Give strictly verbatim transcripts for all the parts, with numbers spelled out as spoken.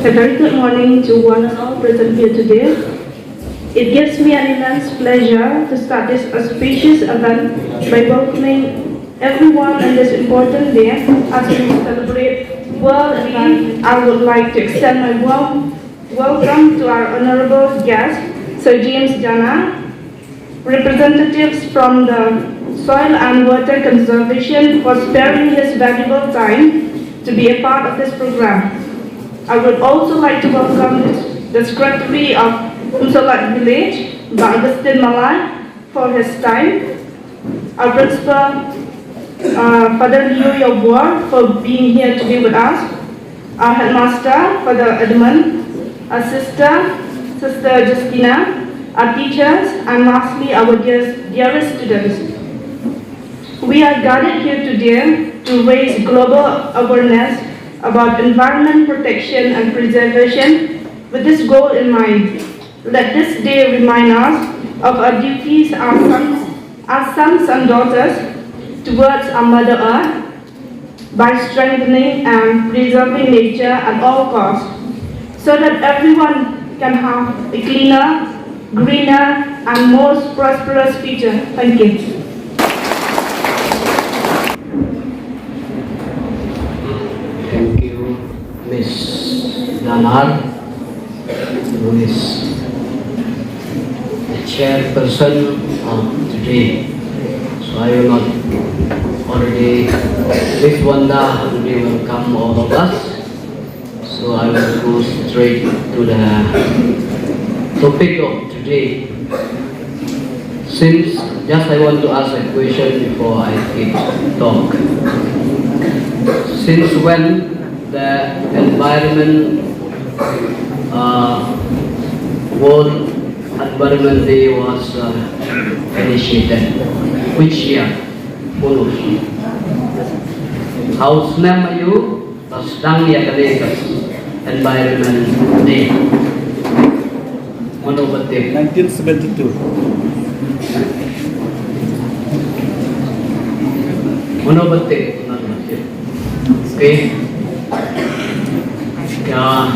A very good morning to one and all present here today. It gives me an immense pleasure to start this auspicious event by welcoming everyone on this important day as we celebrate World Environment. I would like to extend my warm welcome to our honorable guest, Sir James Jana, representatives from the Soil and Water Conservation for sparing his valuable time to be a part of this program. I would also like to welcome the Secretary of Umsolat Village, Bah Augustine Malai, for his time. Our principal, uh, Father Leo Yobor, for being here today with us. Our headmaster, Father Edmund, our sister, Sister Justina, our teachers, and lastly, our dear, dearest students. We are gathered here today to raise global awareness about environment protection and preservation with this goal in mind. Let this day remind us of our duties as sons, as sons and daughters towards our Mother Earth by strengthening and preserving nature at all costs, so that everyone can have a cleaner, greener, and most prosperous future. Thank you. Thank you, Miss Danar, who is the chairperson of today. So I will not already, Miss Wanda already welcome all of us. So I will go straight to the topic of today. Since, just I want to ask a question before I keep talk. Since when the environment, uh, World Environment Day was, uh, initiated? Which year? Puluh. Hau snem ayu, Ba sdang ïa kane ka Environment Day. Mano ba tip? Nineteen seventy-two. Mano ba tip? Mano ba tip? Okay. Yeah.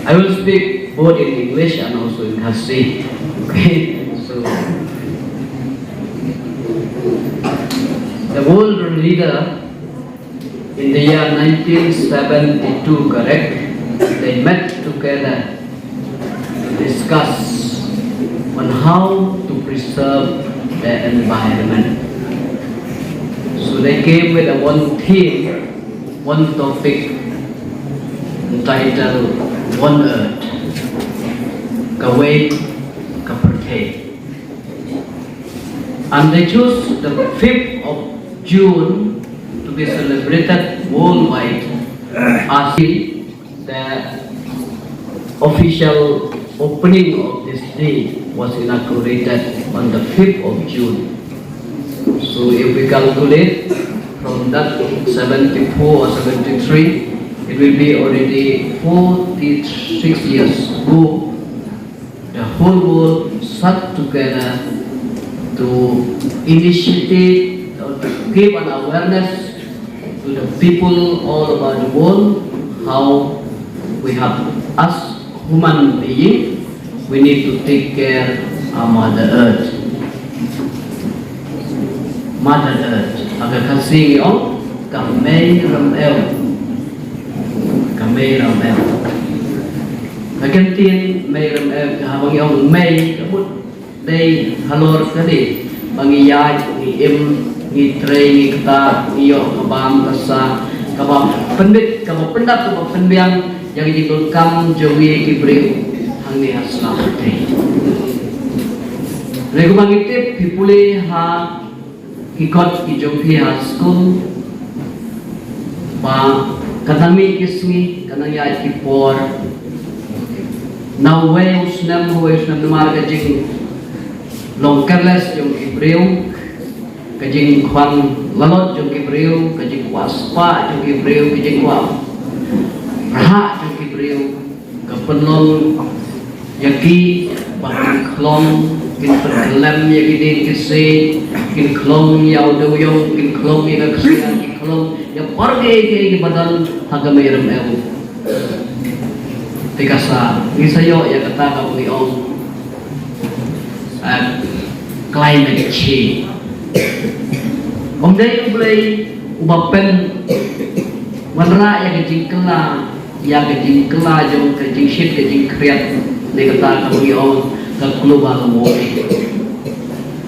I will speak both in English and also in Khasi. Okay. So, the world leader in the year nineteen seventy-two, correct, they met together to discuss on how to preserve the environment. So they came with a one theme, one topic entitled One Earth, Kawei Ka Pyrthei. And they chose the fifth of June to be celebrated worldwide as the official opening of this day was inaugurated on the fifth of June. So if we calculate from that seventy-four or seventy-three, it will be already forty-six years ago the whole world sat together to initiate or to give an awareness to the people all over the world how we have, as human being, we need to take care our Mother Earth. Mother Earth. Ha ka Khasi ngi ong ka mei rymew. Ka mei rymew. Ka kyntien mei rymew, ka haba ngi ong mei ka mut dei halor kane ba ngi ïaid, ngi im, ngi trei, ngi ktah, ngi ïoh ka bam ka sah, kaba pynbit, kaba pyndap, kaba pynbiang ïa ki jingdonkam jong ngi ki briew hangne ha sla pyrthei. Hynrei kumba ngi tip, phi pule ha ki kot ki jong phi ha skul ba ka nang mih ki sngi, ka nang ïaid ki por, na uwei u snem ha uwei u snem, namar ka jinglong careless jong ki briew, ka jingkhwan lalot jong ki briew, ka jingkwah spah jong ki briew, ka jingkwah rhah jong ki briew, ka pynlong ïa ki ba kin khlong, kin pynkyllem ïa ki dieng ki siej, kin khlong ïa u dewïong, kin khlong ïa ka ksiar, kin khlong ïa baroh kiei kiei kiba don ha ka mei rymew. Te ka sa, ngi sa ïoh ïa kata kaba ngi ong, ah, climate change. Ym dei U Blei uba pynwanrah ïa ka jingkylla, ïa ka jingkylla jong ka jingshit ka jingkhriat, ne kata kaba ngi ong ka global warming.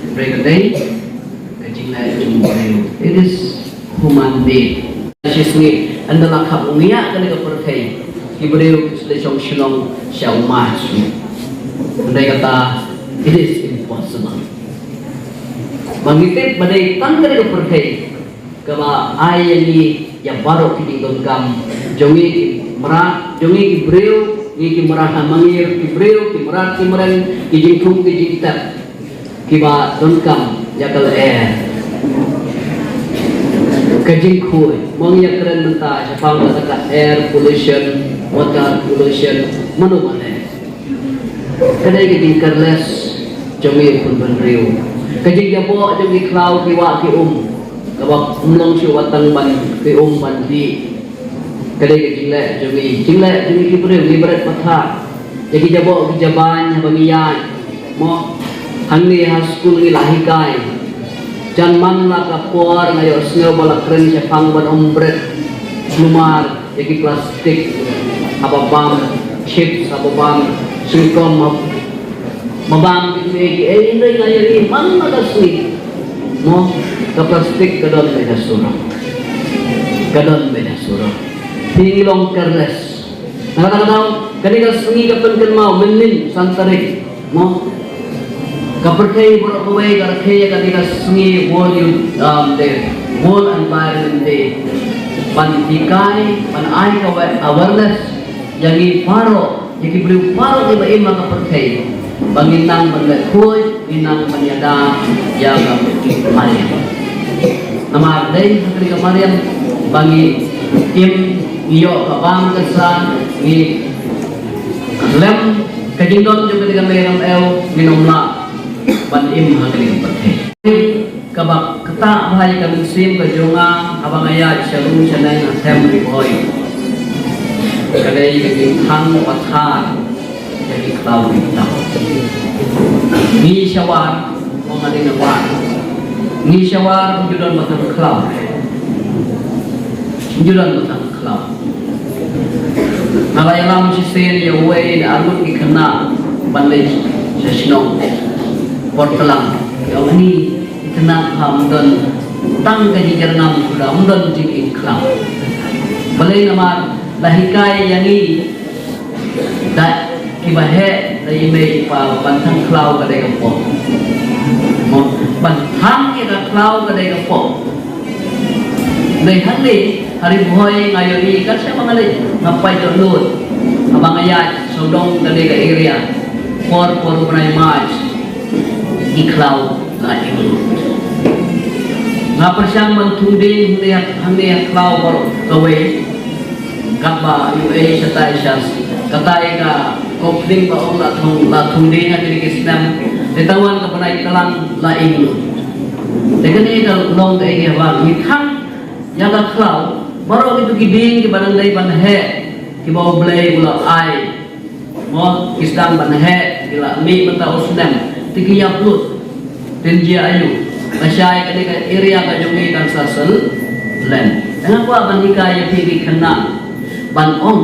Hynrei ka dei ka jingleh jong U Blei. It is human made. Shisngi, ynda la khap ngiah kane ka pyrthei, ki briew ki la shong shnong sha u Mars. Hynrei kata, it is impossible. Ba ngi tip ba dei tang kane ka pyrthei kaba ai ïa ngi ïa baroh ki jingdonkam jong ngi ki mrad, jong ngi ki briew, ngi ki mrad ha mangir, ki briew, ki mrad ki mreng, ki jingthung ki jingtep, kiba donkam ïa ka lyer. Ka jingkhuid, mo ngi ïa kren mynta shaphang kata ka air pollution, water pollution, mano mane. Ka dei ka jingcareless jong ngi u khun bynriew. Ka jingïaboh jong ki khlaw ki wah ki um, kaba ym long shuh wat tang ban ki um ban dih. Ka dei ka jingleh jong ngi, jingleh jong ngi ki briew, ngi bret pathar ïa ki jaboh ki jabain haba ngi ïaid. Mo, hangne ha skul ngi la hikai. Jan man la ka por nga ïohsngew ba la kren shaphang ban ym bret sumar ïa ki plastik haba bam chips, haba bam singkom, haba bam ki ei ki ei, hynrei nga ïa ri man la ka sngi. Mo, ka plastik ka don beit ha surok. Ka don beit ha surok. Phi ngi long careless. Nga kata ka daw, kane ka sngi ka pynkynmaw mynnin san tarik. Mo, ka pyrthei baroh kawei ka rakhe ïa kane ka sngi World Youth, um, Day, World Environment Day. Ban hikai, ban ai ka wa-, awareness ïa ngi baroh, ïa ki briew baroh kiba im ha ka pyrthei, ba ngin nang ban leh khuid, ngin nang ban ïada ïa ka mariang. Namar dei ha kane ka mariang ba ngi im, ngi ïoh ka bam ka sa, ngi lem ka jingdon jong kane ka mei rymew, ngin ym lah ban im ha kane ka pyrthei. Kaba ktah bha ïa ka mynsiem ka jong nga haba nga ïaid sha rum sha neng ha Them Ri Bhoi. Ka dei ka jingthang pathar ïa ki khlaw ki khlaw. Ngi sha war, ong nga dei na war. Ngi sha war, ym ju don ba thang khlaw. Ym ju don ba thang khlaw. Nga la ïalam shisien ïa uwei na arngut ki khynnah ban leit sha shnong Portland. Ïa uni ki khynnah ha ym don tang ka jingkyrngam, kuda ym don jingim khlaw. Balei? Namar la hikai ïa ngi da kiba heh, da i mei i pa, ban thang khlaw ka dei ka pop. Mo, ban thang ïa ka khlaw ka dei ka pop. Dei hangne ha Ri Bhoi nga ïohi, ka sha ba nga leit nga pait dohnud. Haba nga ïaid sawdong kane ka area, por por u bnai March, ki khlaw la im lut. Nga pyrshang ban thung dieng hangne, hangne ha khlaw baroh kawei. Katba ïohi shatai sha, katai ka opening ba ong la thung, la thung dieng ha kine ki snem. Te tang wan ka bnai Tlang la im lut. Te kane ka long kaei, haba ngi thang ïa ka khlaw, baroh kito ki dieng kiba dang dei ban heh, kiba U Blei u la ai, mo, ki sdang ban heh, ki la mih mynta u snem, te ki ïap lut. Te jia aiu? Lashai kane ka area ka jong ngi kan sa sel len. Te nga kwah ban hikai ïa phi ki khynnah, ban ong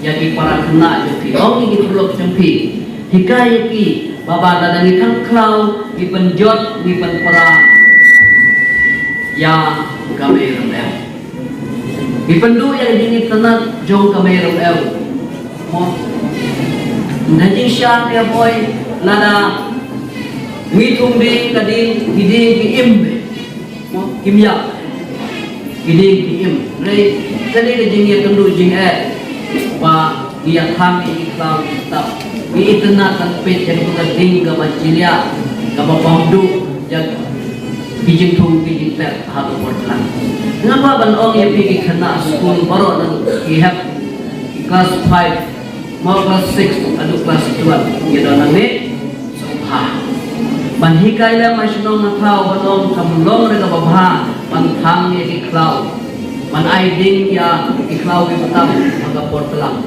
ïa ki para khynnah jong phi, ong ïa ki paralok jong phi. Hikai ïa ki ba, ba lada ngi thang khlaw, ngi pynjot, ngi pynpra ïa ka mei rymew. Ngi pynduh ïa ka jingitynnat jong ka mei rymew. Mo, na jingshisha, Ri Bhoi, lada ngi thung dieng, ka dieng, ki dieng ki im beit. Mo, kim ïap. Ki dieng ki im. Hynrei kane ka jingïakynduh jingeh ba ngi ïathang ïa ki khlaw ki ktap, ngi itynnat ban peit ïa kata ka dieng kaba jylliew, kaba bam duh ïa ki jingthung ki jingtep ha ka Portland. Nga kwah ban ong ïa phi ki khynnah skul baroh, na ki hep, ki klas five, mo, klas six haduh klas twelve, ngi don hangne sngewbha ban hikai lem ha shnong ha thaw, ban ong kam long re kaba bha ban thang ïa ki khlaw. Ban ai ding ïa ki khlaw ki btam ha ka por tlang.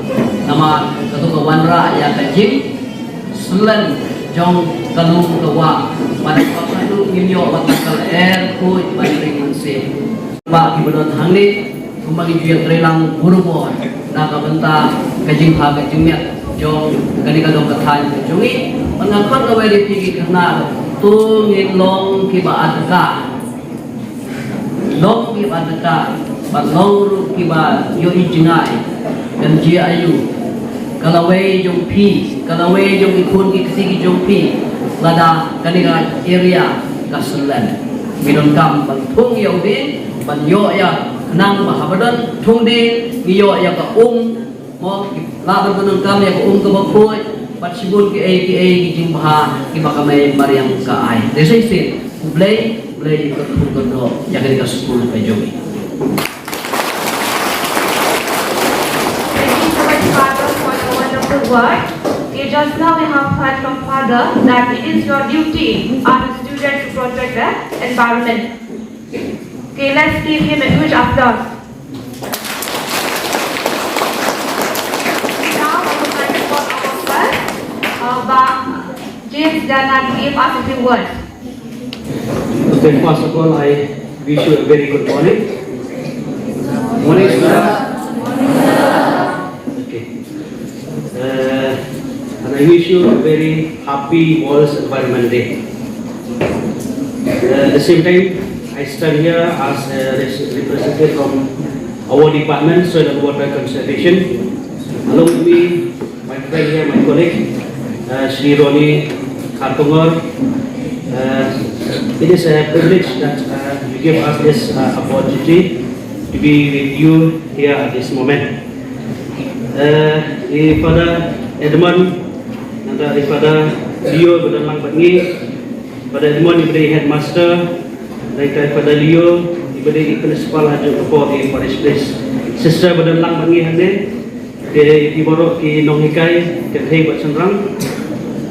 Namar katu ka wanrah ïa ka jingsyllem jong ka lum ka wah. Ban ka katu ngim ïoh wat ka lyer khuid ban ring mynsiem. Ba ki ba don hangne kumba ngi ju ïatreilang bun bun na ka bynta ka jingbha ka jingmiat jong kane ka dong ka thaiñ ka jong ngi. Ban nga khot kawei de phi ki khynnah, to ngin long ki ba adkar. Long ki ba adkar, bad long ruh ki ba ïohi jngai. Kan jia aiu ka lawei jong phi, ka lawei jong ki khun ki kti ki jong phi, lada kane ka area ka syllem. Ngi donkam ban thung ïa u dieng, ban ïoh ïa khnang ba haba don thung dieng ngi ïoh ïa ka um. Mo, lah ban pyndonkam ïa ka um kaba khuid bad shibun kiei kiei ki jingbha kiba ka mei mariang ka ai. Te shisien, U Blei, U Blei un kyrkhu kyrdoh ïa kane ka skul ka jong ngi. Thank you so much, Father, for the wonderful word. Okay, just now we have heard from Father that it is your duty as a student to protect the environment. Okay, let's give him a huge applause. Now, I would like to call our first, uh, Bah James Dana to give us a few words. Okay, first of all, I wish you a very good morning. Morning, students. Okay. Uh, and I wish you a very happy World Environment Day. Uh, at the same time, I stand here as a res- representative from our department, Soil and Water Conservation. Along with me, my friend here, my colleague, uh, Shri Ronnie Kharkongor. Uh, it is a privilege that uh, you give us this uh, opportunity to be with you here at this moment. Uh, i Father Edmund, nangta i Father Leo ba don lang bad ngi. Father Edmund i ba dei headmaster, nangta i Father Leo i ba dei i principal ha jong ka por i parish priest. Sister ba don lang bad ngi hangne, te i baroh ki nonghikai, kynthei bad shynrang.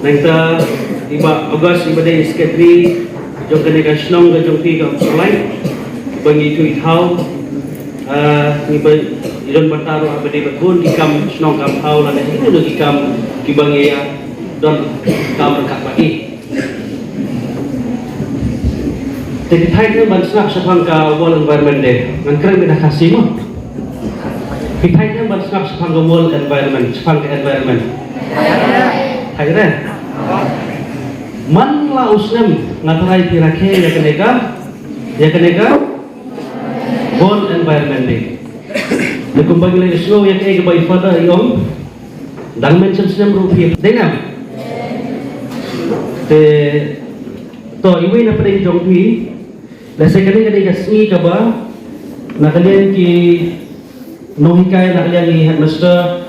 Nangta i Bah August i ba dei i secretary jong kane ka shnong ka jong phi ka Umsonlait, ba ngi ïathuh ïathaw. Ah, ngi ba i don bynta ruh ha ba dei bad bun ki kam shnong kam thaw lane kino kino ki kam kiba ngi ïa don kam ryngkat bad ki. Te phi thait ne em ban sngap shaphang ka World Environment Day? Ngan kren beit ha Khasi mo. Phi thait ne em ban sngap shaphang ka World Environment, shaphang ka environment? Thait re. Man la u snem nga tharai phi rakhe ïa kane ka, ïa kane ka World Environment Day. Te kumba ngi la ïohsngew ïa kaei kaba i Father i ong, dang mention snem ruh phi. Dei ne em? Te to iwei na pdeng jong phi, lehse kane ka dei ka sngi kaba na ka liang ki nonghikai, na ka liang ki headmaster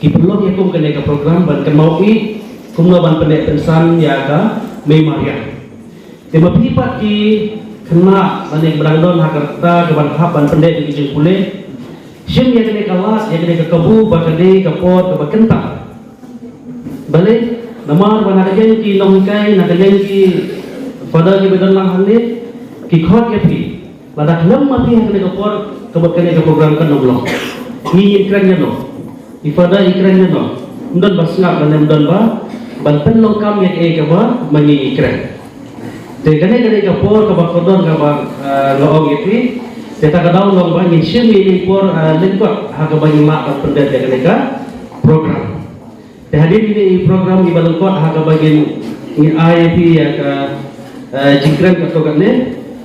ki pynlong ïa kum kane ka program ban kynmaw ïa kumno ban pyndep pynsan ïa ka mei mariang. Te ma phi pat ki khynnah lane kiba dang don ha ka rta kaban hap ban pyndep ïa ki jingpule, shim ïa kane ka lad, ïa kane ka kabu ba ka dei ka por kaba kynta. Balei? Namar ba na ka liang ki nonghikai, na ka liang ki Father kiba don lang hangne, ki khot ïa phi. Lada khlem ma phi ha kane ka por, kaba kane ka program kan ym long. Ngi ngin kren ïano? I Father i kren ïano? Ym don ba sngap lane ym don ba ban pynlong kam ïa kaei kaba ma ngi ngi kren. Te kane ka dei ka por kaba kordor kaba, eh, nga ong ïa phi. Te ta ka daw long ba ngin shim ïa i por, eh, lyngkot ha kaba ngin lah ban pyndep ïa kane ka program. Te hadien ine i program iba lyngkot ha kaba ngin, ngin ai ïa phi ïa ka, eh, jingkren katto katne,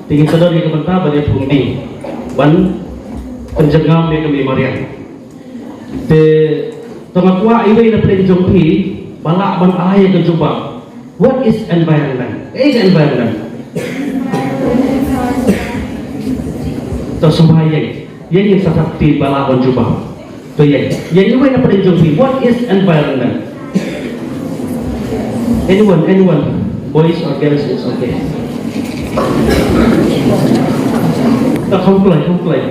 te ngin sa don ïa ka bynta ban ïa phone ding ban pynjyrngam ïa ka mei mariang. Te to nga kwah iwei na pdeng jong phi ba lah ban ai ïa ka jubab. What is environment? What is environment? To sngewbha ïa, ïa ngin sa thap kti ba lah ban jubab. To ïa, ïa iwei na pdeng jong phi. What is environment? Anyone, anyone? Boys or girls, it's okay. To kham kloi, kham kloi.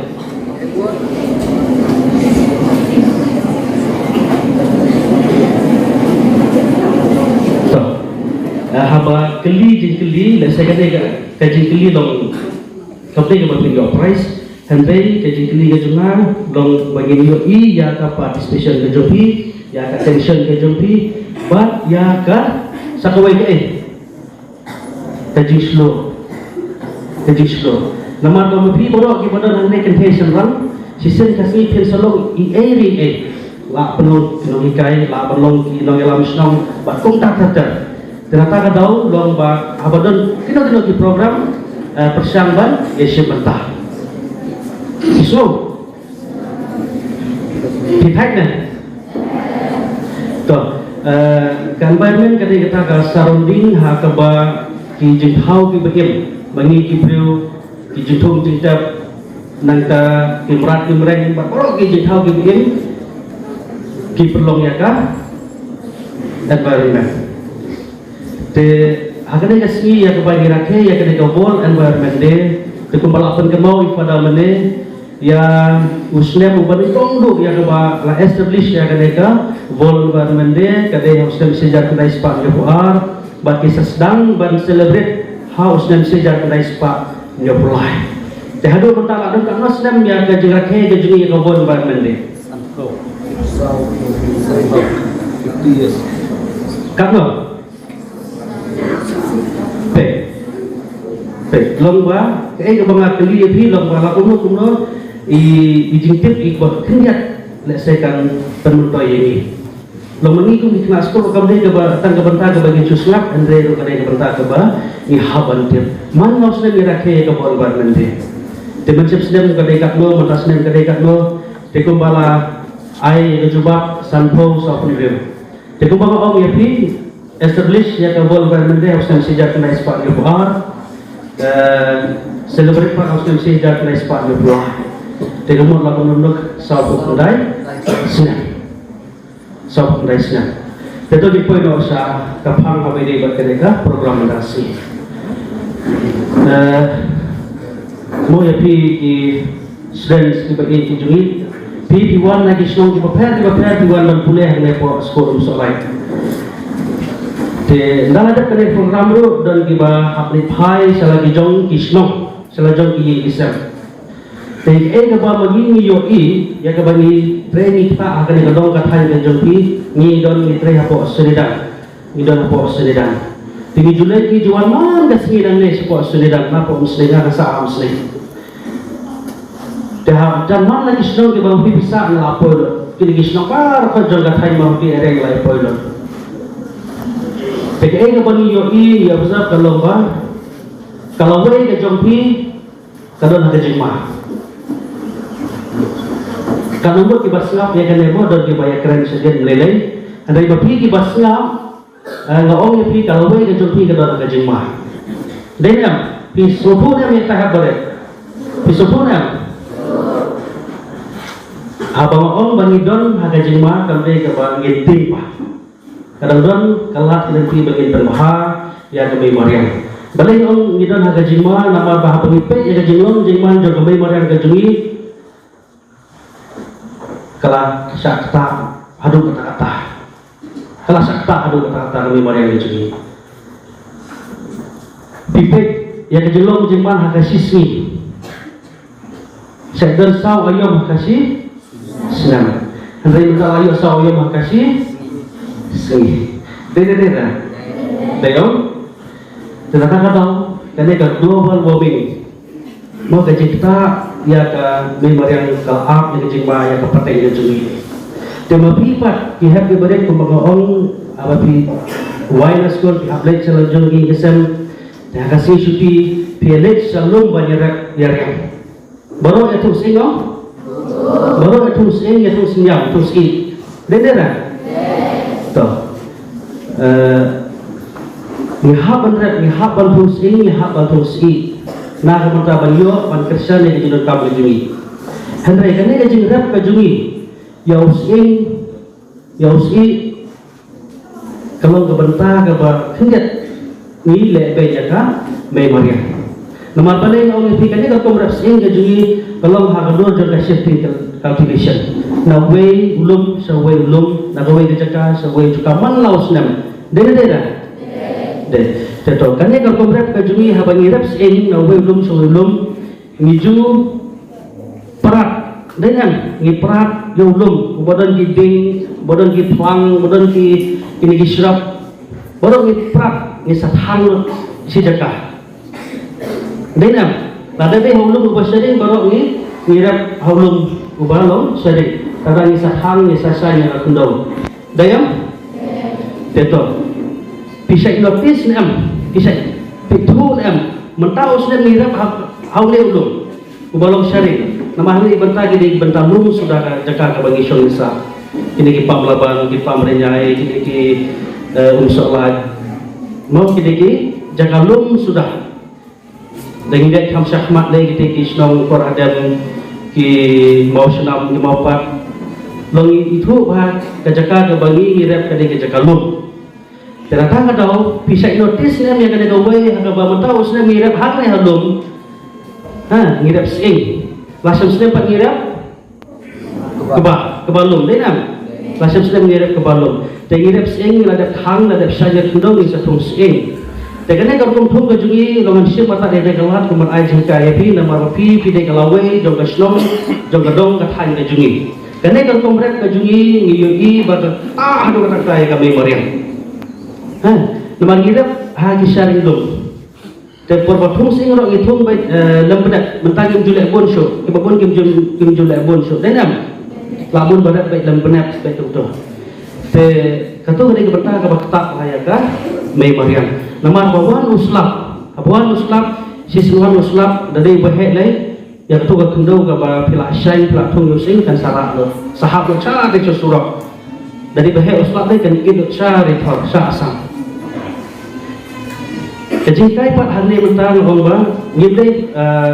To, eh, haba kylli jingkylli, lehse ka dei ka, ka jingkylli long, ka dei kaba pynïoh prize. Hynrei ka jingkylli ka jong nga long ba ngin ïohi ïa ka participation ka jong phi, ïa ka attention ka jong phi, bad ïa ka sa kawei ka eh. Ka jingshlur. Ka jingshlur. Namar ba ma phi baroh kiba don hangne kynthei shynrang, shisien ka sngi phin sa long i ei ri ei. La pynlong ki nonghikai, la pynlong ki nongïalam shnong, bad kumta ter ter. Te na kata ka daw long ba haba don kino kino ki program, eh, pyrshang ban ïashim bynta. Shisien. Phi thait ne? To, eh, ka environment ka dei kata ka surrounding ha kaba ki jingthaw kiba im, ma ngi ki briew, ki jingthung jingtep, nangta ki mrad ki mreng, bad baroh ki jingthaw kiba im ki pynlong ïa ka environment. Te ha kane ka sngi ïa kaba ngi rakhe ïa kane ka World Environment Day, te kumba la pynkynmaw i Father mynne, ïa u snem uba nyngkong duh ïa kaba la establish ïa kane ka World Environment Day ka dei ha u snem shi hajar khyndai spah hynñiewphew ar, bad ki sa sdang ban celebrate ha u snem shi hajar khyndai spah hynñiewphew lai. Te haduh mynta la don katno snem ïa ka jingrakhe ka jong ngi ïa ka World Environment Day? Katno? Peit. Peit. Long ba kaei kaba nga kylli ïa phi long ba la kumno kumno i, i jingtip i ba khyndiat lehse kan pynmyntoi ïa ngi. Long ma ngi kum ki khynnah skul kam dei kaba tang ka bynta kaba ngi ju sngap, hynrei ruh ka dei ka bynta kaba ngi hap ban tip. Man la u snem ngi rakhe ïa ka World Environment Day? Te mynshwa snem ka dei katno, mynta snem ka dei katno? Te kumba la ai ka jubab sanphew sawphew hynriew. Te kumba nga ong ïa phi, establish ïa ka World Environment Day ha u snem shi hajar khyndai spah hynñiewphew ar, eh, celebrate pat ha u snem shi hajar khyndai spah hynñiewphew lai. Te ka mut la ka mut sawphew khyndai snem. Sawphew khyndai snem. Te to ngin poi noh sha ka phang haba ïadei bad kane ka program mynta ka sngi. Eh, mo ïa phi ki students kiba ïeit ki jong ngi. Phi, phi wan na ki shnong kiba pher kiba pher, phi wan ban pule hangne hapoh Skul Umsohlait. Te ynda la dep kane program ruh don kiba hap leit phai sha la ki jong ki shnong, sha la jong ki ïing ki sem. Te kaei kaba ma ngi ngi ïohi ïa kaba ngi trei ngi ktah ha kane ka dong ka thaiñ ka jong phi, ngi don ngi trei hapoh Sonidan. Ngi don hapoh Sonidan. Te ngi ju leit ngi ju wan man ka sngi nangne shapoh Sonidan, napoh Umsning, ha ka sah Umsning. Te ha jan man la ki shnong kiba phi pisa nga la poi lut. Kine ki shnong baroh ka jong ka thaiñ ma phi areng la poi lut. Te kaei kaba ngi ïohi, ngi observe ka long ba ka lawei ka jong phi ka don ha ka jingma. Katno ngut kiba sngap ïa kane mo, don kiba ïakren shadien lei lei. Hynrei ma phi kiba sngap, eh, nga ong ïa phi ka lawei ka jong phi ka don ha ka jingma. Dei ne em? Phi sngewthuh ne em ïa kata haba rit? Phi sngewthuh ne em? Haba nga ong ba ngi don ha ka jingma kam dei kaba ngin tieng pat. Ka dang don ka lad lynti ba ngin pynbha ïa ka mei mariang. Balei nga ong ngi don ha ka jingma, namar ba haba ngi peit ïa ka jinglong jingman jong ka mei mariang ka jong ngi, ka la shah ktah haduh katta katta. Ka la shah ktah haduh katta katta ka mei mariang ka jong ngi. Phi peit ïa ka jinglong jingman ha ka shi sngi. Sa don saw aïom ha ka shi snem. Hynrei mynta la ïoh saw aïom ha ka shi sngi. Dei, dei, dei, dei. Dei ïoh. Te na kata ka daw, kane ka global warming. Mo ka jingktah ïa ka mei mariang ka la ap ïa ka jingma ïa ka pateng ka jong ngi. Te ma phi pat ki hep ki barit kumba nga ong, haba phi wai na skul phi hap leit sha la jong ki ïing ki sem. Te ha ka sngi shuti phi leit sha lum ban ïarep ïariang. Baroh ïa thung sying, no? Baroh ïa thung sying, ïa thung synñiaw, thung sying. Dei ne em? To. Eh, ngi hap ban rep, ngi hap ban thung sying, ngi hap ban thung sying. Na ka bynta ban ïoh ban kyrshan ïa ka jingdonkam ka jong ngi. Hynrei kane ka jingrep ka jong ngi ïa u sying, ïa u sying, ka long ka bynta kaba khyndiat ngi leh beiñ ïa ka mei mariang. Namar balei nga ong ïa phi, kane ka rukom rep sying ka jong ngi ka long ha ka dur jong ka shifting cul-, cultivation. Na uwei u lum sha uwei u lum, na kawei ka jaka sha uwei jaka man la u snem. Dei ne em, dei ne em? Dei. Te to, kane ka rukom rep ka jong ngi haba ngi rep sying na uwei u lum sha uwei u lum, ngi ju Prat, dei em, ngi prat ïa u lum, uba don ki dieng, uba don ki phlang, uba don ki, kine ki shrub. Baroh ngi prat, ngi sa thang shi jaka. Dei em, lada dei ha u lum uba sharing, baroh ngi, ngi rep ha u lum uba long sharing. Lada ngi sa thang, ngi sa shai ïa ka khyndew. Dei em? Te to. Phi shait notice ne em? Phi shait, phi ithuh ne em? Mynta u snem ngi rep ha, ha une u lum uba long sharing. Namar hangne i bynta ki dei ki bynta lum suda ka jaka kaba ngi shong ngi sah. Kine ki pam laban, ki pam rynïai, kine ki, eh, um soh lait. Mo, kine ki jaka lum suda. Da ngi ïaid kham shakhmat lei kita ki shnong por hadem, ki maw shnam, ki maw pat. Long ithuh ba ka jaka kaba ngi rep ka dei ka jaka lum. Te lada ka daw, phi shait notice ne em ïa kane kawei, ha kaba mynta u snem ngi rep hangne ha lum. Ha, ngi rep sying. La snem snem pat ngi rep kba, kba lum, dei em? La snem snem ngi rep kba lum. Te ngi rep sying, la dep thang, la dep shai ïa khyndew, ngi sa thung sying. Te kane ka rukom thung ka jong ngi, long ngan shim mynta ïa kane ka lad, kumban ai jinghikai ïa phi, namar ba phi, phi dei ka lawei jong ka shnong, jong ka dong ka thaiñ ka jong ngi. Kane ka rukom rep ka jong ngi, ngi ïohi ba ka ta haduh katta katta ïa ka mei mariang. Ha, namar ngi rep ha ki sharing lum. Te por ba thung sying ruh ngi thung beit, eh, lem bnep, mynta kim ju leh bun shuh, kiba bun kim ju, kim ju leh bun shuh. Dei em? La bun ba rep beit lem bnep beit tu tu. Te kato ka dei ka bynta kaba ktah ïa ka mei mariang. Namar ba wan u slap, haba wan u slap, shisien wan u slap, da dei ba heh lei, ïa kato ka khyndew kaba phi la shai, phi la thung ïa u sying kan sa rah lut. Sa hap lut sha dei sha surok. Da dei ba heh u slap dei kan kit lut sha ri thor, sha Assam. Ka jinghikai pat hangne mynta nga ong ba ngim dei, eh,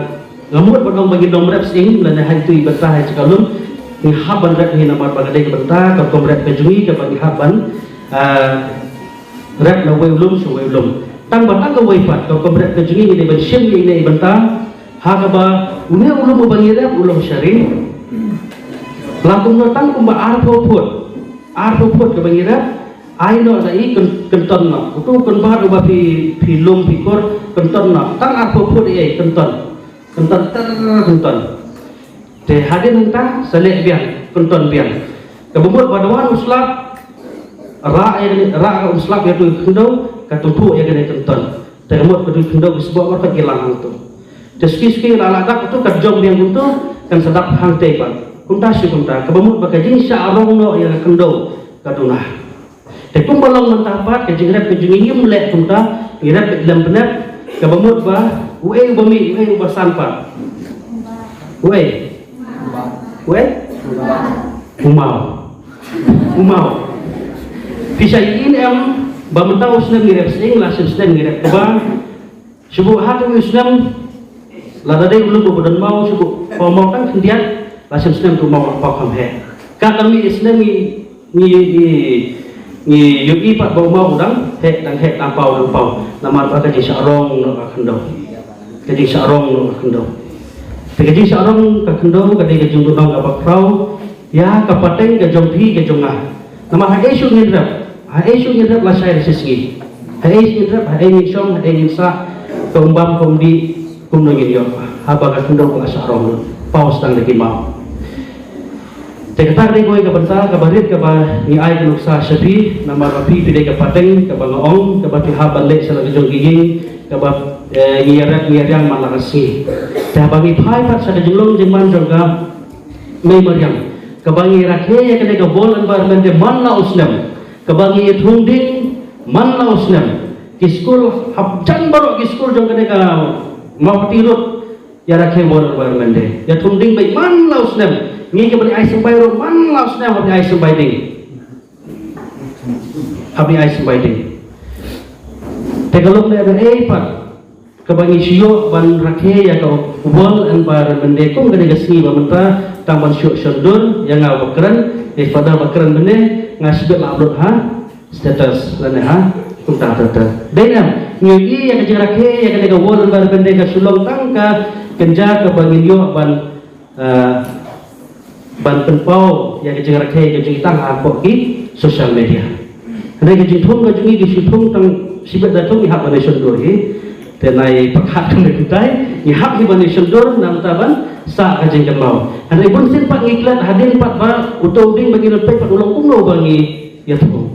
nga mut ban ong ba ngin ym rep sying lane ha itu i bynta ha jaka lum. Ngi hap ban rep hi namar ba ka dei ka bynta ka rukom rep ka jong ngi kaba ngi hap ban, eh, rep na uwei u lum sha uwei u lum. Tang ba tang kawei pat ka rukom rep ka jong ngi ngi dei ban shim ïa ine i bynta. Ha kaba une u lum uba ngi rep u long sharing. La kumno tang kumba arphew phut. Arphew phut kaba ngi rep. Ai noh da i kyn-, kynton noh. Utu kynbat uba phi, phi lum phi kur, kynton noh. Tang arphew phut i ai kynton. Kynton ter kynton. Te hadien nangta sa leh biang, kynton biang. Kaba mut ba da wan u slap, rah ïa kane, rah ka um slap ïa tu khyndew, ka tympuh ïa kane kynton. Te ka mut ka tu khyndew ki sboh markhot ki lang hangtu. Te suki suki la la dap tu ka jong biang kumtu, kan sa dap hangtei pat. Kumta shi kumta, kaba mut ba ka jingshah rong noh ïa ka khyndew ka duna. Te kumba long mynta pat ka jingrep ka jong ngi ngim leh kumta, ngi rep lem bnep, kaba mut ba uei uba mih, uei uba san pat. Uei? Uei? U maw. U maw. Phi sa ïohi ne em ba mynta u snem ngi rep sying, la snem snem ngi rep kba. Shu buh ha kawei u snem, lada dei u lum uba don maw, shu buh paw maw tang khyndiat, la snem snem tu maw la paw kham heh. Katba mih snem ngi, ngi, ngi, ngi ïohi pat ba u maw u dang heh, dang heh, dang paw, dang paw. Namar ba ka jingshah rong noh ka khyndew. Ka jingshah rong noh ka khyndew. Te ka jingshah rong ka khyndew ka dei ka jingdon kaba khraw. Ïa ka pateng ka jong phi ka jong nga. Namar haei shuh ngin rep, haei shuh ngin rep lashai lashisngi. Haei shuh ngin rep, haei ngin shong, haei ngin sah, ka um bam ka um dih, kumno ngin ïoh. Haba ka khyndew ka la shah rong lut. Paw sdang da ki maw. Te kata ka dei kawei ka bynta kaba rit kaba ngi ai ka nuksa sha phi, namar ba phi phi dei ka pateng kaba nga ong, kaba phi hap ban leit sha la ka jong ki ïing, kaba, eh, ngi ïarep ngi ïariang man la ka sngi. Te haba ngi phai pat sha ka jinglong jingman jong ka mei mariang. Kaba ngi rakhe ïa kane ka World Environment Day man la u snem. Kaba ngi ïathung ding man la u snem. Ki skul hapdeng baroh ki skul jong kane ka Mawhati Road ïarakhe World Environment Day. Ïathung ding beit man la u snem. Ngi kiba ngi ai symbai ruh man la u snem haba ngi ai symbai ding. Haba ngi ai symbai ding. Te ka long lehnohei pat. Kaba ngi shu ïoh ban rakhe ïa ka World Environment Day kum kane ka sngi ba mynta tang ban shu shondur ïa nga ba kren, ïa Father ba kren mynne nga shu bit la upload ha status lane ha kumta ta ta. Dei ne em ngi ïohi ïa ka jingrakhe ïa kane ka World Environment Day ka shu long tang ka kynja kaba ngin ïoh ban eh, ban pynpaw ïa ka jingrakhe ka jingitang hapoh ki social media. Hynrei ka jingthung ka jong ngi ki shu thung tang shibit da thung ngi hap ban ïashondur hi. Te nai pyrkhat ka nai kumtai ngi hap hi ban ïashondur namar ban Sa ka jingkynmaw. Hynrei bun sien pat ngi klet hadien pat ba uto u dieng ba ngi don peit pat u long kumno ba ngi ïathung.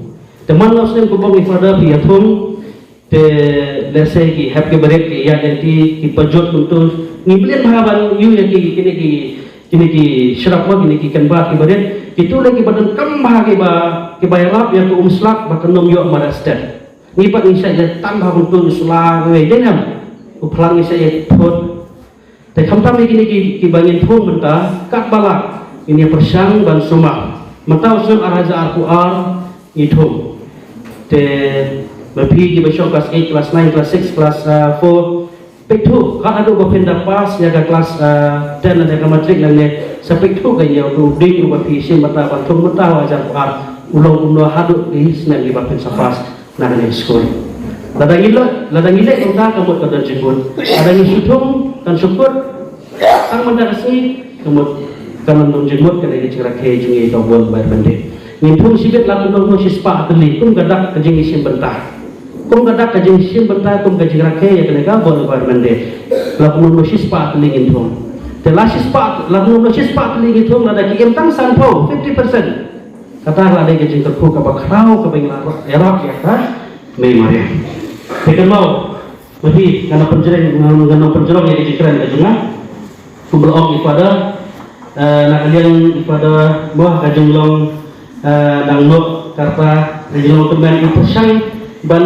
Te man la u snem kumba ngi Father phi ïathung. Te lehse ki hep ki barit ki ïaid lynti ki pajot kumto. Ngi mlien bha ban ïoh ïa ki kine ki kine ki shrap ma kine ki kynbat ki barit. Kito lei kiba donkam bha kiba kiba ïarap ïa ka umslap ba kan ym ïoh mara stet. Ngi pat ngi shait ïa tang bha kumto ngi sula ngi wei dei nam. U phlang ngi shait ïa thut. Te khamtam ïa kine ki, kiba ngin thung mynta, katba lah ngin ïa pyrshang ban sumar. Mynta u snem ar hajar arphew ar ngi thung. Te ma phi kiba shong class eight, class nine, class six, class, uh, four, peit thuh, kat haduh ba phin da pass ïa ka class, uh, ten lane ka matric lane, sa peit thuh ka ïa u ding uba phi shim mynta ban thung mynta u hajar arphew ar, u long kumno haduh ki snem kiba phin sa pass. Na kane ka skul. Lada ngi leh, lada ngi leh kumta ka mut ka don jingmut. Lada ngi shu thung kan shu kut. Tang mynta ka sngi ka mut kan don jingmut kane ka jingrakhe jong ngi ka bun bar bynta. Ngin thung shibit la kumno kumno shispah tylli kum ka dak ka jingshim bynta. Kum ka dak ka jingshim bynta kum ka jingrakhe ïa kane ka bun bar bynta. La kumno kumno shispah tylli ngin thung. Te la shispah la kumno kumno shispah tylli ngin thung lada ki im tang sanphew fifty percent. Kata ka la dei ka jingkyrkhu kaba khraw kaba ngi la ïarap ïa ka Mei Mariang. Te kynmaw, ma phi ngan ym pynjrong, ngan ym pynjrong ïa ka jingkren ka jong nga. Kumba la ong i Father, eh, na ka liang i Father mo ka jinglong, eh, dang noh karta ka jinglong tymmen i pyrshang ban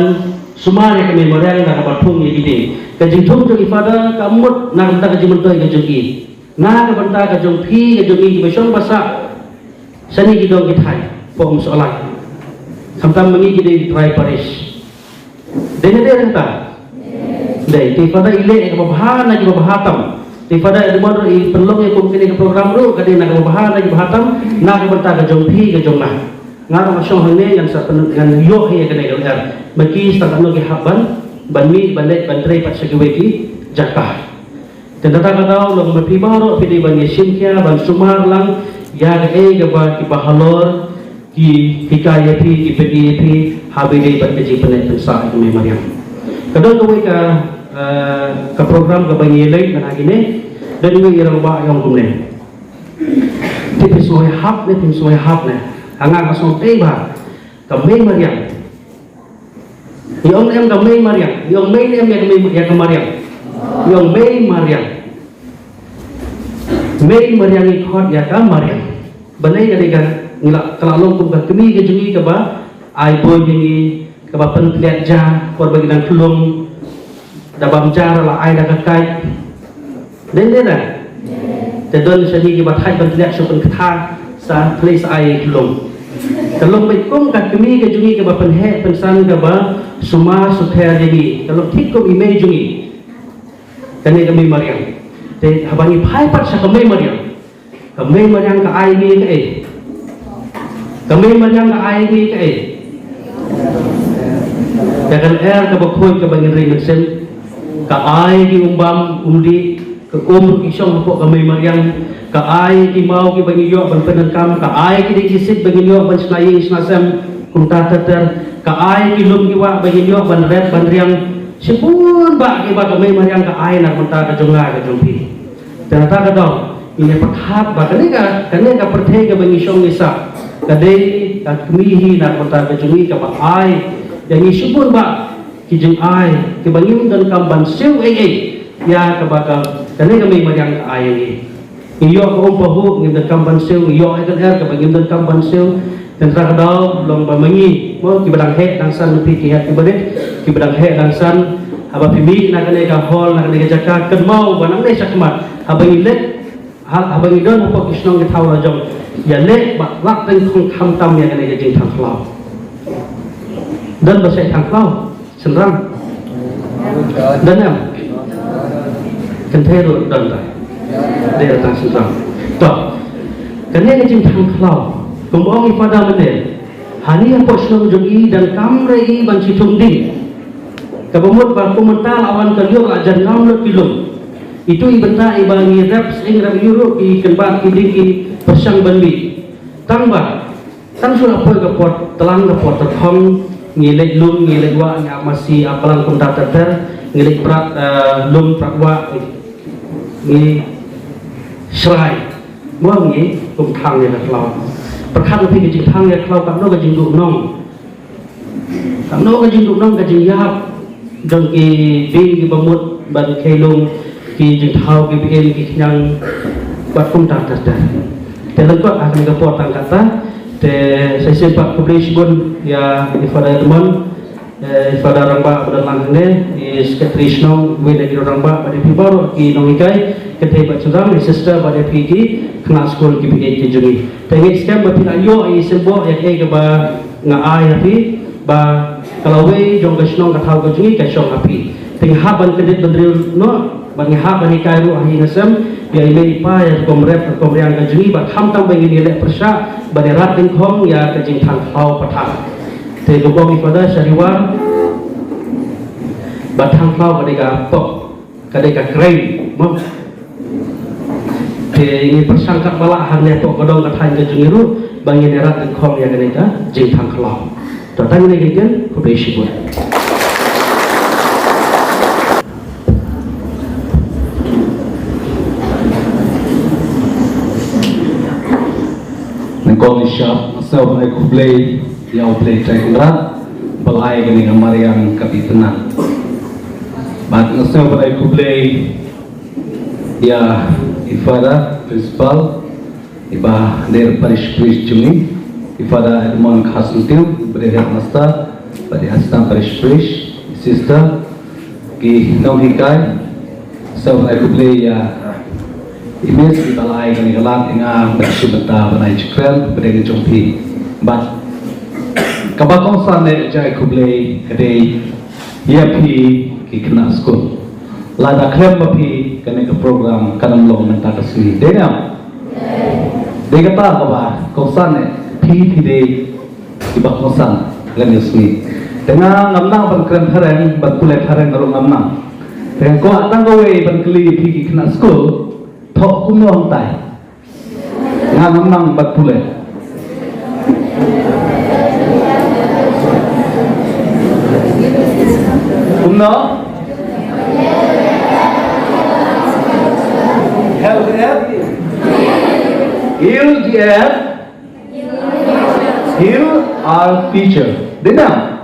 sumar ïa ka Mei Mariang da kaba thung ïa ki dieng. Ka jingthung jong i Father ka mut na ka bynta ka jingmyntoi ka jong i. Na ka bynta ka jong phi ka jong ngi kiba shong ba sah shane ki dong ki thaiñ hapoh Umsohlai. Khamtam ma ngi ki dei ki trai parish. Dei ne dei hangta? Dei, te Father i leh ïa kaba bha na kiba bha tam. Te Father i dei i pynlong ïa kum kine ki program ruh ka dei na kaba bha na kiba bha tam na ka bynta ka jong phi ka jong nga. Nga ruh nga shong hangne ngan sa pyn ngan ïoh ïa kane ka lyer. Ma ki sa katno ki hap ban ban mih ban leit ban trei pat sha kiwei ki jaka. Te kata ka daw long ma phi baroh phi dei ban ïashim khia ban sumar lang ïa kaei kaba kiba halor ki hikai ïa phi ki pyni ïa phi ha ba ïadei bad ka jingpynneh pynsah ïa ka Mei Mariang. Ka don kawei ka, eh, ka program kaba ngi leit mynta kine, don iwei i rangbah i ong kumne. Te phi sngewhap ne phi sngewhap ne. Ha nga nga sngewtei ba ka Mei Mariang. Ngi ong em ka Mei Mariang, ngi ong Mei em ïa ka Mei ïa ka Mariang. Ngi ong Mei Mariang. Mei Mariang ngi khot ïa ka Mariang. Balei ka dei ka ngi la ka la long kum ka kmie ka jong ngi kaba ai bor ïa ngi kaba pynplet ja por ba ngi dang khlum. Da bam ja la ai da ka kai. Dei ne da. Te don sa ngi kiba thait ban tlek shu pynkha sa tlek sa ai khlum. Ka long beit kum ka kmie ka jong ngi kaba pynheh pynsan kaba sumar sukher ïa ngi. Ka long thik kum i mei jong ngi. Kane ka Mei Mariang. Te haba ngi phai pat sha ka Mei Mariang. Ka Mei Mariang ka ai ngi kaei? Ka Mei Mariang ka ai ngi kaei? Ka kan er kaba khuid kaba ngin ring mynsiem. Ka ai ki umbam umdih, ka um ki shong hapoh ka Mei Mariang. Ka ai ki maw kiba ngi ïoh ban pyndonkam, ka ai ki ding ki sik ba ngi ïoh ban shna ïing shna sem kumta ter ter. Ka ai ki lum ki wah ba ngi ïoh ban rep ban riang. Shibun bah kiba ka Mei Mariang ka ai na ka bynta ka jong nga ka jong phi. Te nangta ka daw ngin ïa pyrkhat ba kane ka, kane ka pyrthei kaba ngi shong ngi sah ka dei ka kmie hi na ka bynta ka jong ngi kaba ai ïa ngi shibun bah ki jingai kiba ngim donkam ban siew ei ei ïa kaba ka, kane ka Mei Mariang ka ai ïa ngi. Ngi ïoh ka um pahuh ngim donkam ban siew, ngi ïoh ïa ka lyer kaba ngim donkam ban siew. Te nangta ka daw long ba ma ngi mo kiba dang heh dang san na phi ki heh kiba rit kiba dang heh dang san. Haba phi mih na kane ka hall na kane ka jaka kynmaw ba nangne shakhmat haba ngi leit ha, haba ngi don hapoh ki shnong ki thaw la jong ïa leh ba lak teng khong kham tam ïa kane ka jingthang khlaw. Don ba shait thang khlaw. Synrang. Don em? Kynthei ruh don ta. Dei tang synrang. To. Kane ka jingthang khlaw. Kumba ong i Father mynne. Hani hapoh shnong jong i dang kam re i ban shi thung ding. Kaba mut ba kum mynta la wan ka lyiur la jan ngam lut ki lum. Itu i bynta i ba ngi rep sing rep ïuh ruh ki kynbat ki ding ki pyrshang ban mih. Tang ba Tang shu la poi ka por tlang ka por tyrkhong ngi leit lum ngi leit wah ngi ap masi ap balang kumta ter ter ngi leit prat, eh, lum prat wah ngi Shrai. Mo ngi kum thang ïa ka khlaw. Pyrkhat ïa phi ka jingthang ïa ka khlaw katno ka jingduh nong. Katno ka jingduh nong ka jingïap jong ki dieng ki bamut ban kheiñ lung ki jingthaw ki bym ki khñiang bad kumta ter ter. Te lyngkot ha kane ka por tang katta te sa shisien pat khublei shibun ïa i Father Edmond, eh, i Father Rangbah ba don lang hangne, i Secretary Shnong, wei na ki rangbah bad ïa phi baroh ki nonghikai, kynthei bad shynrang, i sister bad ïa phi ki khynnah skul ki bym ki jong ngi. Te ngi skhem ba phi la ïoh i symboh ïa kaei kaba nga ai ha phi ba ka lawei jong ka shnong ka thaw ka jong ngi ka shong ha phi. Te nga hap ban kyndit bynriew noh bad nga hap ban hikai ruh ha ïing ha sem ïa i mei i pa ïa ka rukom rep ka rukom riang ka jong ngi bad khamtam ba ngin ïaleh pyrshah ban ïarat dyngkhong ïa ka jingthang khlaw pathar. Te ka bok i Father Shariwar ba thang khlaw ka dei ka pok. Ka dei ka kren mo. Te ngi pyrshang katba lah hangne hapoh ka dong ka thaiñ ka jong ngi ruh ba ngin ïarat dyngkhong ïa kane ka jingthang khlaw. To tang kine ki ktien, khublei shibun. Nyngkong nyngshap nga sngewbha ban ai khublei ïa U Blei Trai Kynrad ba la ai kane ka mariang ka bit tynnat. Bad nga sngewbha ban ai khublei ïa i Father Principal, i Bah Dear Parish Priest jong ngi, i Father Edmond Kharsyntiew, i Brother Headmaster, bad i Assistant Parish Priest, i Sister, ki nonghikai, sngewbha ban ai khublei ïa i Miss, i ba la ai kane ka lad ïa nga ban shu bynta ban ai jingkren hapdeng jong phi. Bad kaba kongsan eh jingkhublei ka dei ïa phi ki khynnah skul. Lada khlem ma phi kane ka program kan ym long mynta ka sngi. Dei ne em? Dei kata kaba kongsan eh phi phi dei kiba kongsan lem ïa sngi. Te nga ngam nang ban kren phareng ban pule phareng ruh ngam nang. Te nga kwah tang kawei ban kylli phi ki khynnah skul. Thoh kumno hangtai. Nga ngam nang ban pule. Kumno? Hell L D F. He'll be a, he'll our future. Dei na?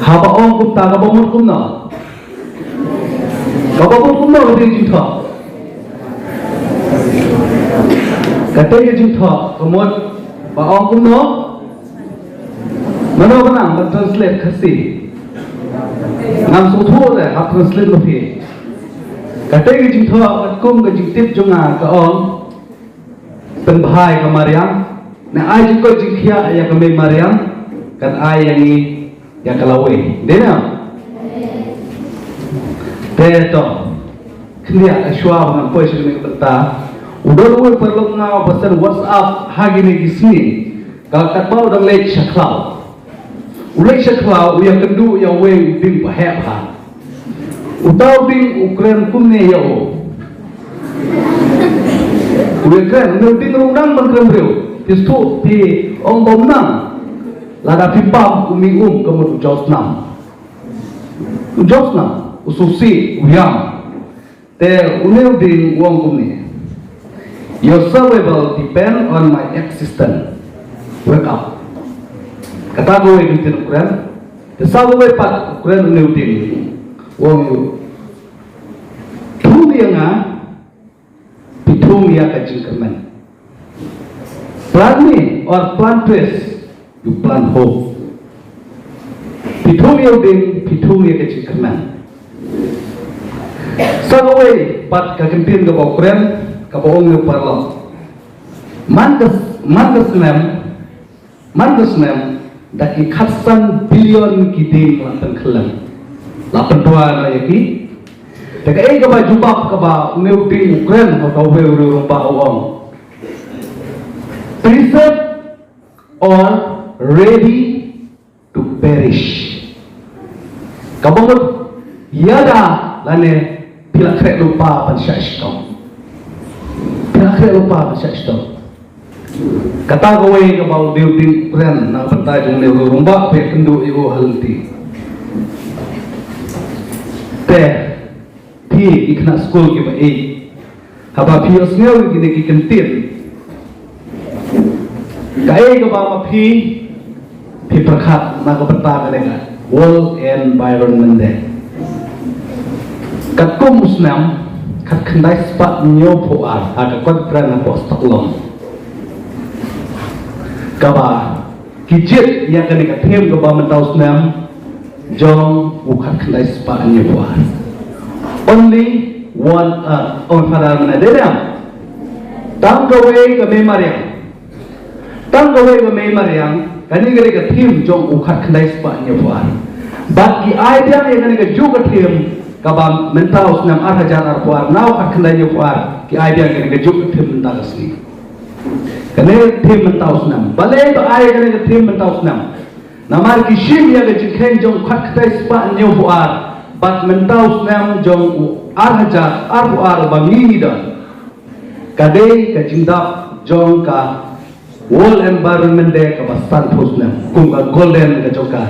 Haba ong kumta kaba mut kumno? Kaba mut kumno ka dei jingthoh? Ka dei ka jingthoh ka mut ba ong kumno? Mano ba nang ban translate Khasi? Ngam sngewthuh re hap translate ma phi. Ka dei ka jingthoh ka kum ka jingtip jong nga ka ong. Pynbha ïa ka mariang, ne ai jingkoit jingkhiah ïa ka mei mariang, kan ai ïa ngi ïa ka lawei. Dei ne em? Te to, khyndiat shuwa ba ngan poi sha kane ka bynta. U don uwei u paralok nga uba send WhatsApp ha kine ki sngi. Ka katba u dang leit sha khlaw. U leit sha khlaw u ïakynduh ïa uwei u dieng ba heh bha. Uta u dieng u kren kumne ïa u. U ïakren, une u dieng ruh u nang ban kren briew. Phi sngewthuh phi ong ba um nang. Lada phi pam u mih um ka mut u jaw snam. U jaw snam, u sngewsih, u ïam. Te une u dieng u ong kumne. Your survival depend on my existence. Wake up. Kata kawei ka ktien u kren. Te sa kawei pat u kren une u dieng. U ong ïa u. Thung ïa nga, phi thung ïa ka jingkyrmen. Plant me or plant trees, you plant hope. Phi thung ïa u dieng, phi thung ïa ka jingkyrmen. Sa kawei pat ka ktien kaba u kren, kaba ong ïa u paralok. Man ka, man ka snem, man ka snem, da ki khatsan billion ki dieng la pynkhyllem. La pyntwa na ïa ki. Te kaei kaba jubab kaba une u dieng u kren, kaba uwei u rangbah u ong. Preserve or ready to perish. Kaba mut ïada lane phi la khreh lypa ban shah shitom. Phi la khreh lypa ban shah shitom. Kata kawei kaba u dieng u kren na ka bynta jong une u rangbah ba ïakynduh ïa u ha lynti. Te phi ki khynnah skul kiba ïeit. Haba phi ïohsngew ïa kine ki kyntien, kaei kaba ma phi, phi pyrkhat na ka bynta kane ka World Environment Day? Katkum u snem khatkhyndai spah hynñiewphew ar ha ka conference hapoh Stockholm, kaba ki jied ïa kane ka theme kaba mynta u snem jong u khatkhyndai spah hynñiewphew ar. Only one Earth. Ong Father, mynne dei ne em? Tang kawei ka mei mariang. Tang kawei ka mei mariang. Kane ka dei ka theme jong u khatkhyndai spah hynñiewphew ar. Bad ki ai biang ïa kane kajuh ka theme kaba mynta u snem ar hajar arphew ar, na u khatkhyndai hynñiewphew ar ki ai biang ïa kane kajuh ka theme mynta ka sngi. Kane ka theme mynta u snem. Balei ba ai kane ka theme mynta u snem? Namar ki shim ïa ka jingkheiñ jong u khatkhyndai spah hynñiewphew ar bad mynta u snem jong u ar hajar arphew ar ba ngi ngi don, ka dei ka jingdap jong ka World Environment Day kaba sanphew snem, kum ka golden ka jong ka.